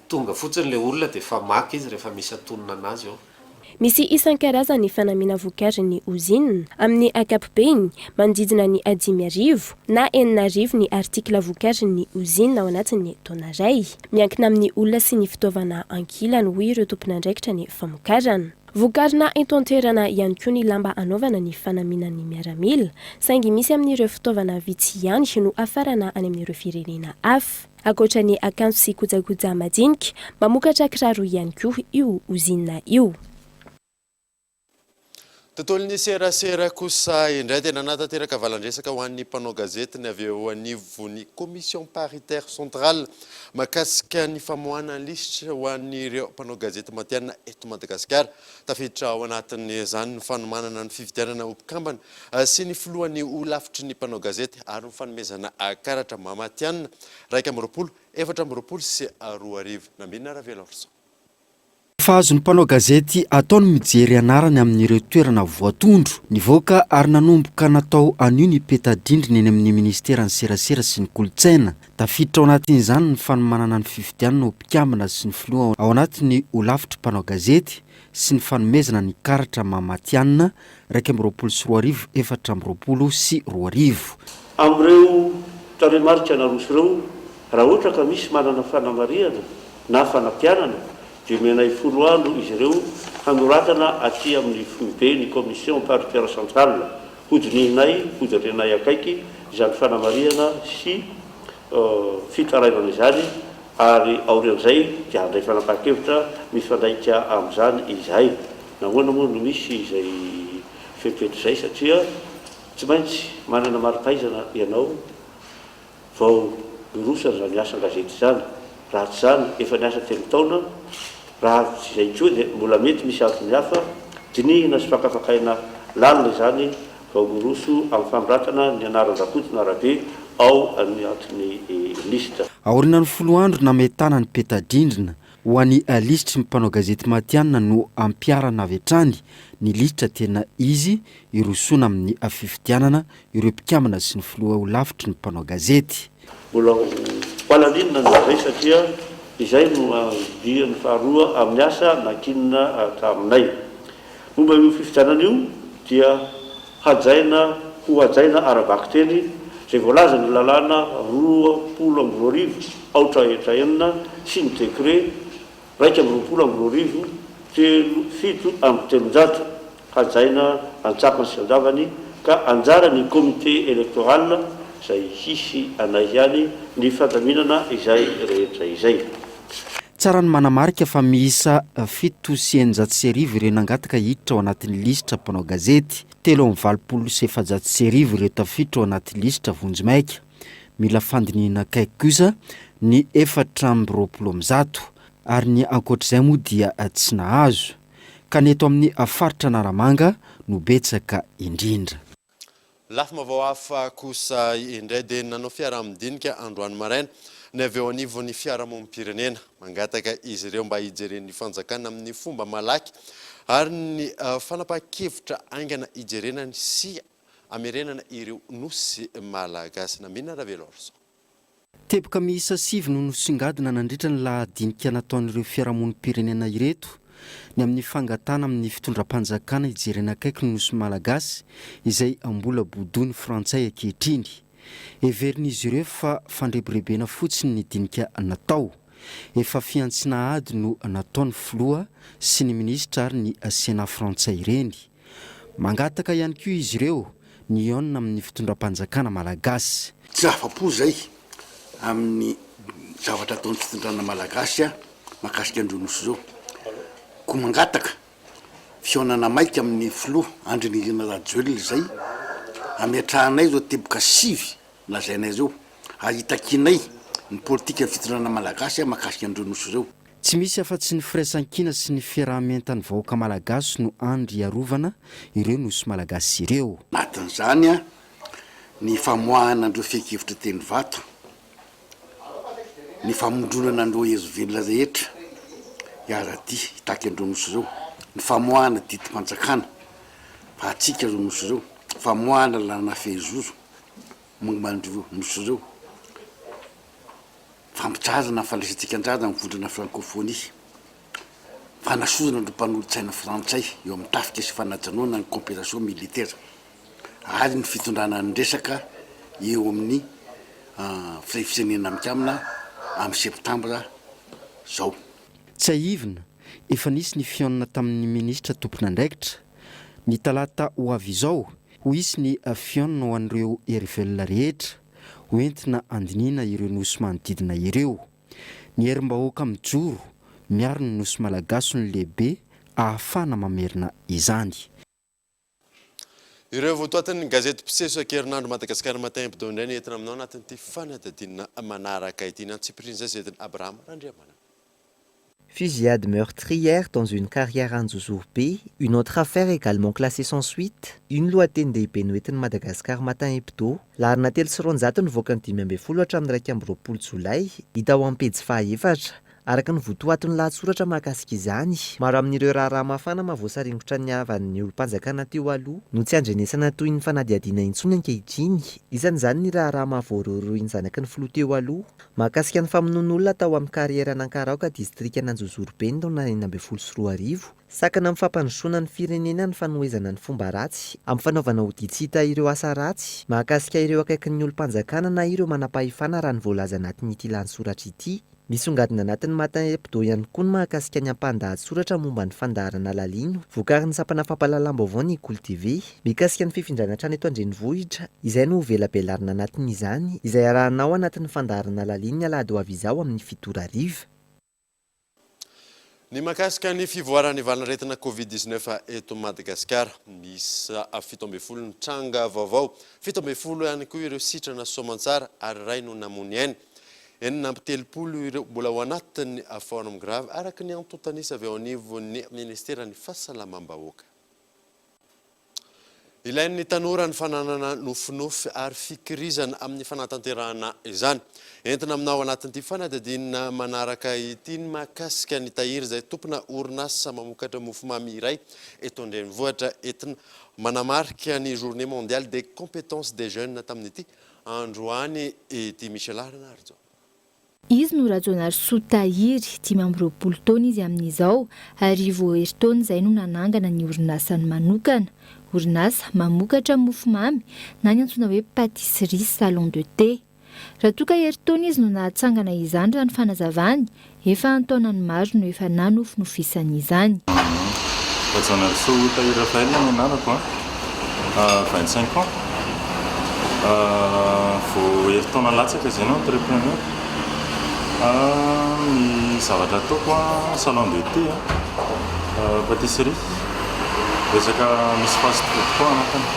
Tonga fotsiny le olona dia efa maka izy rehefa misy antonona anazy eo. Misy isan-karazany ny fanamiana vokarin'ny ozinina. Amin'ny ankapobeny, manodidina ny 5000 na 6000 ny artikla vokarin'ny ozinina ao anatin'ny taona iray. Miankina amin'ny olona sy ny fitaovana ankilany, hoy ireo tompon'andraikitra ny famokarana. Vokarina eto an-toerana ihany koa ny lamba anaovana ny fanamiana ny miaramila, saingy misy amin'ireo fitaovana vitsy ihany no hafarana any amin'ireo firenena hafa. Ankoatra ny akanjo sy kojakoja madinika, mamokatra kiraro ihany koa io ozinina io. Tontolon'ny serasera kosa indray dia nanatanteraka valandresaka ho an'ny mpanao gazety ny avy eo anivon'ny Commission paritaire centrale mahakasika ny famoahana ny lisitra ho an'ireo mpanao gazety matihanina eto Madagasikara. Tafiditra ao anatin'izany ny fanomanana ny fifidianana ho mpikambana sy ny filohan'ny holafitry ny mpanao gazety ary ny fanomezana karatra maha matihanina 21 2024. Nambinina Raveloarison. Efa azon'ny mpanao gazety atao ny mijery anarany amin'ireo toerana voatondro. Nivoaka ary nanomboka natao anio ny peta-drindrina eny amin'ny minisiteran'ny serasera sy ny kolontsaina. Tafiditra ao anatin'izany ny fanomanana ny fifidianana ho mpikambana sy ny filoha ao anatin'ny holafitry mpanao gazety sy ny fanomezana ny karatra maha matihanina 2021 2024. Amin'ireo tarehimarika naroso ireo, raha ohatra ka misy manana fanamarihana na fanampianana dia omenay folo andro izy ireo hanoratana aty amin'ny foibe ny Commission paritaire centrale Hodinihinay, hojerenay akaiky izany fanamarihana sy fitarainana izany ary aorian'izay dia handray fanapahan-kevitra mifandraika amin'izany izahay. Nahoana moa no misy izay fepetra izay? Satria tsy maintsy manana mari-pahaizana ianao vao miroso an'izany asa an-gazety izany. Raha tsy izany, efa niasa telo taona, raha tsy izay koa dia mbola mety misy antony hafa, dinihina sy fakafakaina lalina izany vao miroso amin'ny fanoratana ny anaran-dRakoto na Rabe ao anatin'ny lisitra. Aorianan'ny folo andro nametahana ny peta-drindrina ho an'ny lisitry ny mpanao gazety matihanina no hampiharana avy hatrany ny lisitra tena izy hirosoana amin'ny fifidianana ireo mpikambana sy ny filoha holafitry ny mpanao gazety. Mbola ho Hohalalinina ny izay satria izay no andiany faharoa amin'ny asa nankinina taminay. Momba io fifidianana io dia hajaina ho hajaina ara-bakiteny izay voalazan'ny lalàna 2020 aotra hetra enina sy ny décret 2021 telo 307 hajaina antsakany sy andavany ka anjaran'ny comité électoral izay hisy anay ihany ny fandaminana izay rehetra izay. Tsara ny manamarika fa miisa 1607 ireo nangataka hiditra ao anatin'ny lisitra mpanao gazety, 1483 ireo tafiditra ao anaty lisitra vonjimaika. Mila fandinihina akaiky kosa ny 124 ary ny ankoatr'izay moa dia tsy nahazo, ka ny eto amin'ny faritra Analamanga no betsaka indrindra. Lafim-baovao hafa kosa indray dia nanao fiaraha-midinika androany maraina ny avy eo anivon'ny fiarahamonim-pirenena. Mangataka izy ireo mba hijeren'ny fanjakana amin'ny fomba malaky ary ny fanapahan-kevitra haingana hijerena ny sy hamerenana ireo nosy malagasy. Nambinina Raveloarison. Teboka miisa sivy no nosongadina nandritra ny lahadinika nataon'ireo fiarahamonim-pirenena ireto, ny amin'ny fangatahana amin'ny fitondram-panjakana hijerena akaiky ny Nosy Malagasy izay mbola bodoin'ny Frantsay ankehitriny. Heverin'izy ireo fa fandrebirebena fotsiny ny dinika natao. Efa fihantsiana ady no nataon'ny filoha sy ny minisitra ary ny Sénat frantsay ireny. Mangataka ihany koa izy ireo ny hihaonana amin'ny fitondram-panjakana malagasy. Tsy afa-po izay amin'ny zavatra ataon'ny fitondrana malagasy mahakasika an'ireo nosy ireo. Koa mangataka fihaonana maika amin'ny filoha Andry Nirina Rajoelina izay hametrahanay ireo teboka sivy lazainay ireo ary hitakianay ny politikan'ny fitondrana malagasy mahakasika an'ireo nosy ireo. Tsy misy afa-tsy ny firaisankina sy ny fiaraha-mientan'ny vahoaka malagasy no andry hiarovana ireo nosy malagasy ireo. Anatin'izany ny famoahana an'ireo fehin-kevitra teny Ivato, ny famondronana an'ireo hery velona rehetra hiara-dia hitaky an'ireo nosy ireo, ny famoahana didim-panjakana fa antsika ireo nosy ireo, famoahana lalàna fehizoro momba an'ireo nosy ireo. Fampitsaharana ny fandraisantsika anjara amin'ny vondrona Frankôfônia, fanasorana ireo mpanolotsaina frantsay eo amin'ny tafika sy fanajanonana ny coopération militaire ary ny fitondrana ny resaka eo amin'ny Firenena Mikambana amin'ny septambra izao. Tsiahivina, efa nisy ny fihaonana tamin'ny minisitra tompon'andraikitra. Ny talata ho avy izao, ho hisy ny fihaonana ho an'ireo hery velona rehetra. ho entina handinihina ireo nosy manodidina ireo. Ny herim-bahoaka mijoro miaro ny nosy malagasy no lehibe ahafahana mamerina izany. Ireo votoatin'ny gazety mpiseho isan-kerinandro Madagascar Matin Hebdo indray no entina aminao anatin'ity fanadihadiana manaraka ity. Ny antsipirian'izay zetin'i Abraham Randriamanana. Fusillade meurtrière dans une carrière Anjozorobe, une autre affaire également classée sans suite, io ny lohateny-dehibe noentin'ny Madagascar Matin Hebdo. Laharana 203 nivoaka ny 15 hatramin'ny 21 jolay, hita ao amin'ny pejy fahaefatra. Araka ny votoatin'ny lahatsoratra mahakasika izany, maro amin'ireo raharaha mafana mahavoasaringotra ny havan'ny olom-panjakana teo aloha no tsy andrenesana toy ny fanadihadiana intsony ankehitriny. Isan'izany ny raharaha mahavoarohirohy ny zanaky ny filoha teo aloha, Mahakasika ny famonoan'olona tao amin'ny karieran'Ankaraoka, distrikan'Anjozorobe ny taona 2016. Sakana amin'ny fampandrosoana ny firenena ny fanohezana ny fomba ratsy amin'ny fanaovana odian-tsy hita ireo asa ratsy mahakasika ireo akaikin'ny olom-panjakana na ireo manampahefana raha ny voalaza anatin'ity lahatsoratra ity. Misongadina anatin'ny Matin Hebdo ihany koa ny mahakasika ny ampahan-dahatsoratra momba ny fandaharana Lalino, vokarin'ny sampana fampahalalam-baovao ny Kolo TV. Mikasika ny fifindrana trano eto an-drenivohitra, izay no ho velabelarina anatin'izany, izay arahanao anatin'ny fandaharana Lalino ny alahady ho avy izao amin'ny fito ora hariva. Ny mahakasika ny fivoaran'ny valanaretina Covid 19 eto Madagasikara, miisa 17 ny tranga vaovao, 17 ihany koa ireo sitrana soamantsara ary iray no namoy aina. 36 ireo mbola ao anatin'ny forme grave, araka ny antontan'isa avy eo anivon'ny ministeran'ny Fahasalamam-bahoaka. Ilain'ny tanora ny fananana nofinofy ary fikirizana amin'ny fanatanterahana izany. Entina aminao anatin'ity fanadihadiana manaraka ity ny mahakasika ny tahiry izay tompona orinasa mamokatra mofomamy iray eto an-drenivohitra entina manamarika ny Journée mondiale des compétences des jeunes tamin'ity androany ity. Michelah Ranarijo. Izy no Rajaonarisoa Tahiry, 25 taona izy amin'izao, ary vao herintaona izay no nanangana ny orinasany manokana. Orinasa mamokatra mofomamy na ny antsoina hoe pâtisserie salon de thé. Raha toa ka herintaona izy no nahatsangana izany raha ny fanazavany, efa an-taonany maro no efa nanofinofisany izany. Rajaonarisoa Tahiry Raphaël ny anarako an, 25 ans, vao herintaona latsaka izay no entrepreneur, ny zavatra ataoko an, salon de thé an, pâtisserie, resaka misy fast food koa anatiny.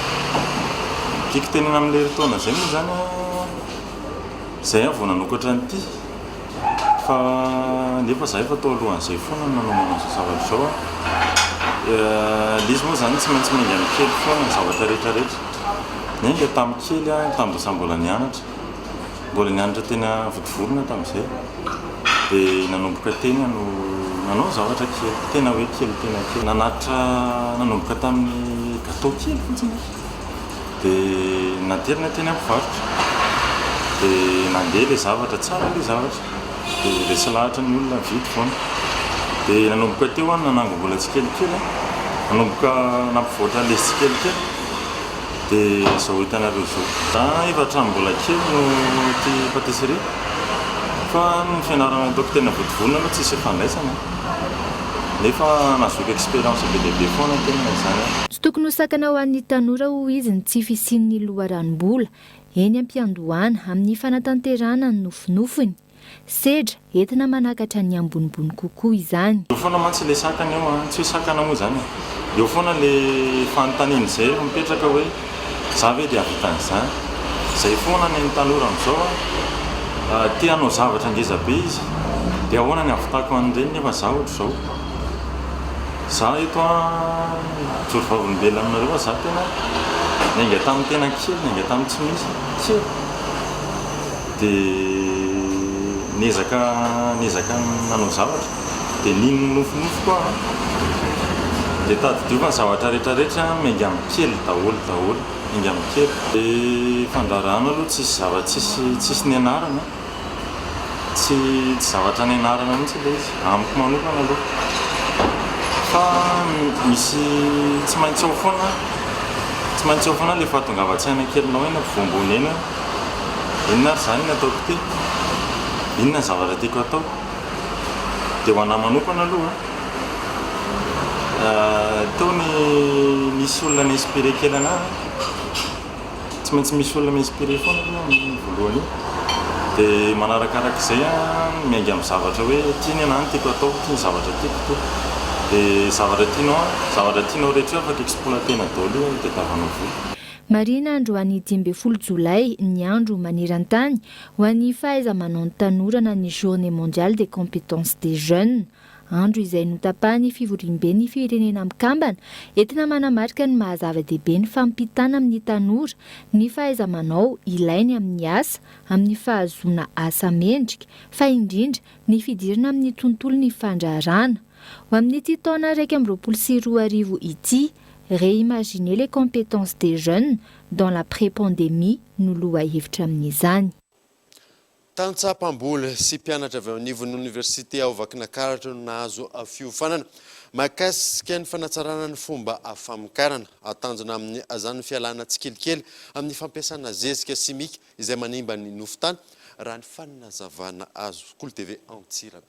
Tiako tenena amin'ilay herintaona izay moa izany an, izay aho vao nanokatra an'ity fa nefa za efa tao alohan'izay foana no nanomana an'izao zavatra izao an. Ilay izy moa izany tsy maintsy miainga amin'ny kely foana ny zavatra rehetra rehetra. Niainga tamin'ny kely aho tamin'ny za mbola nianatra. Mbola nianatra teny Vontovorona tamin'izay dia nanomboka teny aho no nanao zavatra kely, tena hoe kely tena kely. Nanatitra nanomboka tamin'ny gâteau kely fotsiny aho dia naterina teny amin'ny mpivarotra dia nandeha ilay zavatra, tsara ilay zavatra dia resy lahatra ny olona nividy foana. Dia nanomboka teo aho nanangom-bola tsikelikely, nanomboka nampivoatra an'ilay izy tsikelikely. Dia izao hitanareo izao. Za efa hatramin'ny mbola kely no tia patisserie fa ny fianarana nataoko tena vontovonona aloha tsisy ifandraisana nefa nahazoako expérience be dia be foana tena na izany aza. Tsy tokony ho sakana ho an'ny tanora hoy izy ny tsy fisian'ny loharanom-bola eny am-piandohana amin'ny fanatanterahana ny nofinofiny. Sedra, entina manakatra ny ambonimbony kokoa izany. Eo foana mantsy ilay sakana eo an, tsy hoe sakana moa izany e, eo foana ilay fanontaniana izay rehefa mipetraka hoe za ve dia hahavita an'izany? Izay foana ny an'ny tanora amin'izao an, te hanao zavatra ngeza be izy, dia ahoana ny hahavitako an'ireny nefa za ohatr'izao? Za eto an, mijoro vavolombelona aminareo fa za tena niainga tamin'ny tena kely, niainga tamin'ny tsy misy, kely. Dia niezaka niezaka nanao zavatra. Dia nino ny nofinofiko aho an. Dia tadidio fa ny zavatra rehetra rehetra miainga amin'ny kely daholo daholo. Miainga amin'ny kely. Dia fandraharahana aloha tsisy zava tsisy tsisy nianarana. Tsy tsy zavatra nianarana mihitsy ilay izy. Amiko manokana aloha. Fa misy tsy maintsy ao foana tsy maintsy ao foana ilay fahatongavan-tsaina kelinao eny ampovoam-bony eny hoe. Inona ary izany ny ataoko ity? Inona ny zavatra tiako hatao? Dia ho an'ahy manokana aloha, teo ny nisy olona ni-inspirer kely an'ahy, tsy maintsy misy olona mi-inspirer foana aloha amin'ny voalohany io. Dia manarakarak'izay an, miainga amin'ny zavatra hoe ity ny an'ahy no tiako hatao, ity ny zavatra tiako ity. Dia zavatra tianao an, zavatra tianao rehetra io afaka exploiter-na daholo io hitadiavanao vola. Marihina androany 15 jolay ny andro maneran-tany ho an'ny fahaiza-manaon'ny tanora na ny Journée mondiale des compétences des jeunes. Andro izay notapahan'ny fivoriamben'ny Firenena Mikambana entina manamarika ny maha zava-dehibe ny fampitana amin'ny tanora ny fahaiza-manao ilainy amin'ny asa, amin'ny fahazoana asa mendrika fa indrindra ny fidirana amin'ny tontolon'ny fandraharahana. Ho amin'ity taona 2021 ity, Réimaginer les compétences des jeunes dans la pré-pandémie no lohahevitra amin'izany. Tantsaha mpamboly sy mpianatra avy eo anivon'ny oniversite ao Vakinakaratra no nahazo fiofanana mahakasika ny fanatsarana ny fomba famokarana. Tanjona amin'izany ny fialana tsikelikely amin'ny fampiasana zezika simika izay manimba ny nofon-tany, raha ny fanazavana azo. Kolo TV Antsirabe.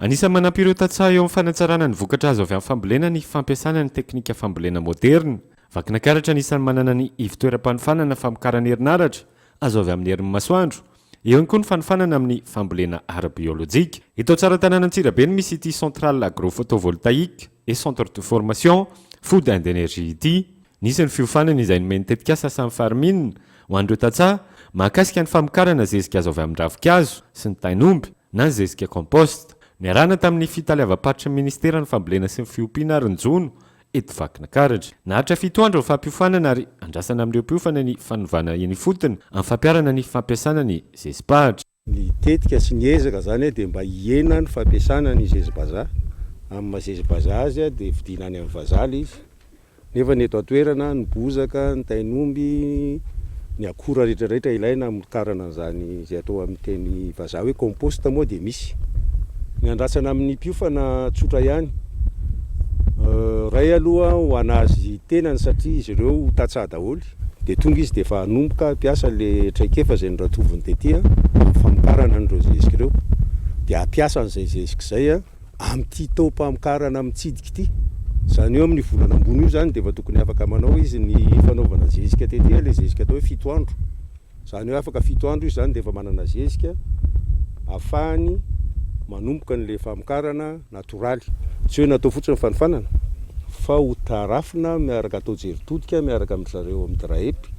Anisan'ny manampy ireo tantsaha eo amin'ny fanatsarana ny vokatra azo avy amin'ny fambolena ny fampiasana ny teknika fambolena moderina. Vakinakaratra anisan'ny manana ny ivon-toeram-panofanana famokarana herinaratra azo avy amin'ny herin'ny masoandro. Eo ihany koa ny fanofanana amin'ny fambolena ara-biolojika. Eto Tsaratanàna Antsirabe no misy ity centrale agro-photovoltaïque et centre de formation food and energy ity. Nisy ny fiofanana izay nomen'ny tetikasa Sam Farming ho an'ireo tantsaha mahakasika ny famokarana zezika azo avy amin'ny ravinkazo sy ny tain'omby na ny zezika compost. Niarahana tamin'ny fitaleavam-paritry ny ministeran'ny fambolena sy ny fiompiana ary ny jono eto Vakinakaratra. Naharitra fito andro ny fampiofanana ary andrasana amin'ireo mpiofana ny fanovana eny ifotony amin'ny fampiharana ny fampiasana ny zezi-pahatra. Ny tetika sy ny ezaka izany dia mba hihena ny fampiasana ny zezi-bazaha. Amin'ny maha zezi-bazaha azy dia vidiana any amin'ny vazaha ilay izy. Nefa ny eto an-toerana, ny bozaka, ny tain'omby, Ny akora rehetra rehetra ilaina hamokarana an'izany izay atao amin'ny teny vazaha hoe compost moa dia misy. Ny andrasana amin'ny mpiofana tsotra ihany. Iray aloha ho an'azy tenany satria izy ireo ho tantsaha daholo. Dia tonga izy dia efa hanomboka hampiasa ilay traikefa izay noratoviny tety amin'ny famokarana an'ireo zezika ireo. Dia hampiasa an'izay zezika izay amin'ity taom-pamokarana mitsidika ity. Izany hoe amin'io volana ambony io izany dia efa tokony afaka manao izy ny fanaovana zezika tety, ilay zezika atao hoe fito andro. Izany hoe afaka fito andro izy izany dia efa manana zezika ahafahany manomboka an'ilay famokarana natoraly. Tsy hoe natao fotsiny ny fanofanana fa ho tarafina miaraka atao jery todika miaraka amin-dry zareo amin'ny DRAEP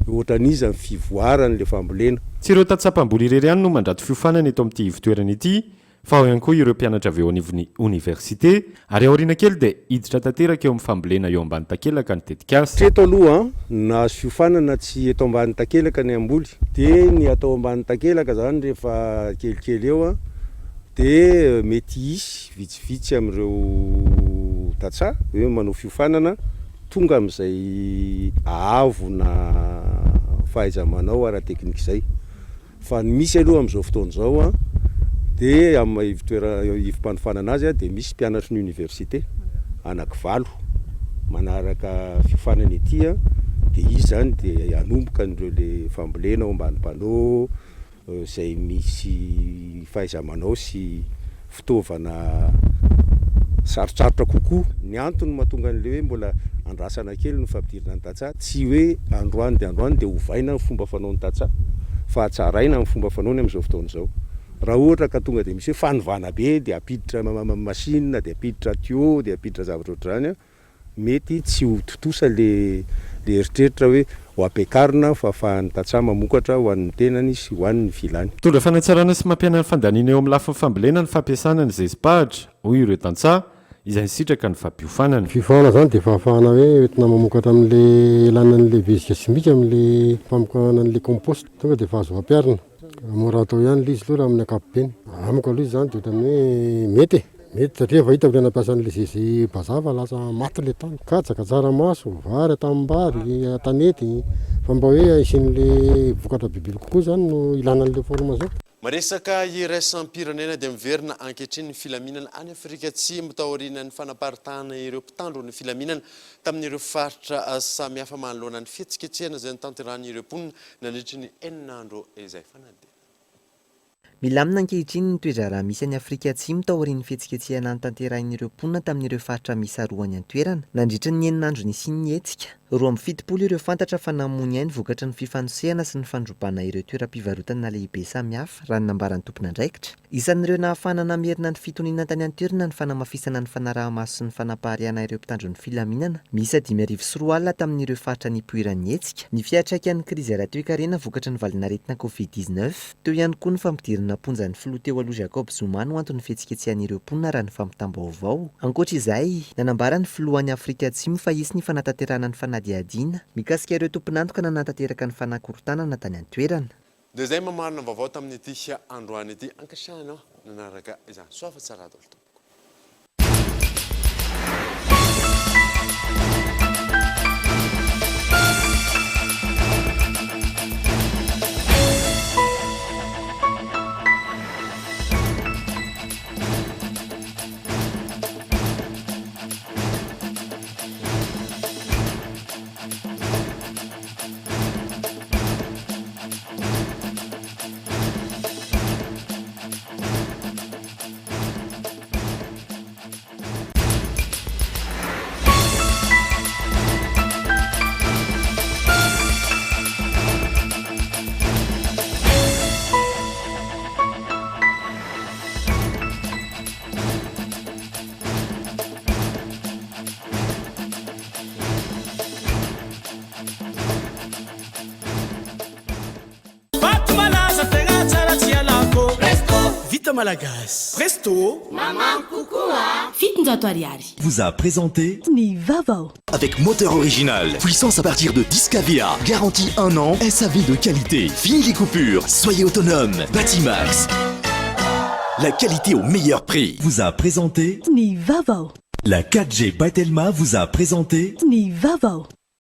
hoe ohatran'iza ny fivoaran'ilay fambolena. Tsy ireo tantsaha mpamboly irery ihany no mandrato fiofanana eto amin'ity ivotoerana ity fa ao ihany koa ireo mpianatra avy eo anivon'ny oniversite, ary aoriana kely dia hiditra tanteraka eo amin'ny fambolena eo ambany takelaka ny tetikasa. Hatreto aloha, ny nahazo fiofanana tsy eto ambany takelaka ny hamboly, dia ny atao ambany takelaka izany rehefa kelikely eo dia mety hisy vitsivitsy amin'ireo tantsaha hoe manao fiofanana tonga amin'izay haavona fahaiza-manao ara-teknika izay. Fa ny misy aloha amin'izao fotoana izao dia amin'ny maha ivotoerana ivom-panofanana azy dia misy mpianatry ny université anakivalo manaraka fiofanana ety dia izy izany dia hanomboka an'ireo le fambolena ao ambany panneau izay misy fahaiza-manao sy fitaovana sarotsarotra kokoa. Ny antony mahatonga an'ilay hoe mbola andrasana kely ny fampidirana ny tantsaha, tsy hoe androany dia androany dia ovaina ny fomba fanaon'ny tantsaha fa hatsaraina ny fomba fanaony amin'izao fotoana izao. Raha ohatra ka tonga dia misy hoe fanovana be dia hampiditra machine dia hampiditra tuyau dia hampiditra zavatra ohatr'izany, Mety tsy ho tontosa le le eritreritra hoe ho ampiakarina fa afahan'ny tantsaha mamokatra ho an'ny tenany sy ho an'ny filany. Mitondra fanatsarana sy mampihena ny fandaniana eo amin'ny lafiny fambolena ny fampiasana ny zezi-pahatra, hoy ireo tantsaha, izay nisitraka ny fampiofanana. Fiofanana izany dia fahafahana hoe entina mamokatra amin'le ilana an'le zezika simika amin'le famokarana an'le compost. Tonga dia efa azo ampiharina. Mora atao ihany ilay izy aloha raha amin'ny ankapobeny. Amiko aloha izany dia ohatran'ny hoe mety e. Mety satria efa hitako ilay nampiasa an'ilay zezi-bazaha fa lasa maty ilay tany. Katsaka, tsaramaso, vary an-tanimbary, an-tanety, fa mba hoe hisian'ilay vokatra bebe kokoa izany no ilana an'ilay formation. Maresaka iraisam-pirenena dia miverina ankehitriny ny filaminana any Afrika Atsimo taorian'ny fanaparitahana ireo mpitandro ny filaminana tamin'ireo faritra samihafa manoloana ny fihetsiketsehana izay notanterahin'ireo mponina nandritry ny enina andro izay fanadinana. Milamina ankehitriny ny toe-draharaha misy any Afrika Atsimo taorian'ny fihetsiketsehana notanterahin'ireo mponina tamin'ireo faritra miisa roa any an-toerana. Nandritra ny enina andro nisian'ny hetsika, 72 ireo fantatra fa namoy ny ainy vokatry ny fifanosehana sy ny fandrobana ireo toeram-pivarotana lehibe samihafa, raha ny nambaran'ny tompon'andraikitra. Isan'ireo nahafahana namerina ny fitoniana tany an-toerana ny fanamafisana ny fanaraha-maso sy ny fanapariahana ireo mpitandro ny filaminana miisa 2005 tamin'ireo faritra nipoiran'ny hetsika, ny fiantraikan'ny krizy ara-toekarena vokatry ny valanaretina Covid 19. Teo ihany koa ny fampidirana am-ponja ny filoha teo aloha Jacob Zuma no anton'ny fihetsiketsehan'ireo mponina raha ny fampitam-baovao. Ankoatra izay, nanambara ny filohan'i Afrika Atsimo fa hisy ny fanatanterahana ny fanadihadiana mikasika ireo tompon'antoka nanatanteraka ny fanakorontanana tany an-toerana. Dia izay mamarana vaovao tamin'ity androany ity. Ankasitrahana nanaraka izany. Soa fa tsara daholo tompoko. Vato malaza tegna tsara tsy ialako. Presto. Vita malagasy. Presto. Mamamy kokoa. 700 ariary. Vous a présenté. Ny vaovao. Avec moteur original, puissance à partir de 10 kVA, garantie 1 an, SAV de qualité. Fini les coupures, soyez autonome. Batimax. La qualité au meilleur prix. Vous a présenté. Ny vaovao. La 4G by Telma vous a présenté. Ny vaovao.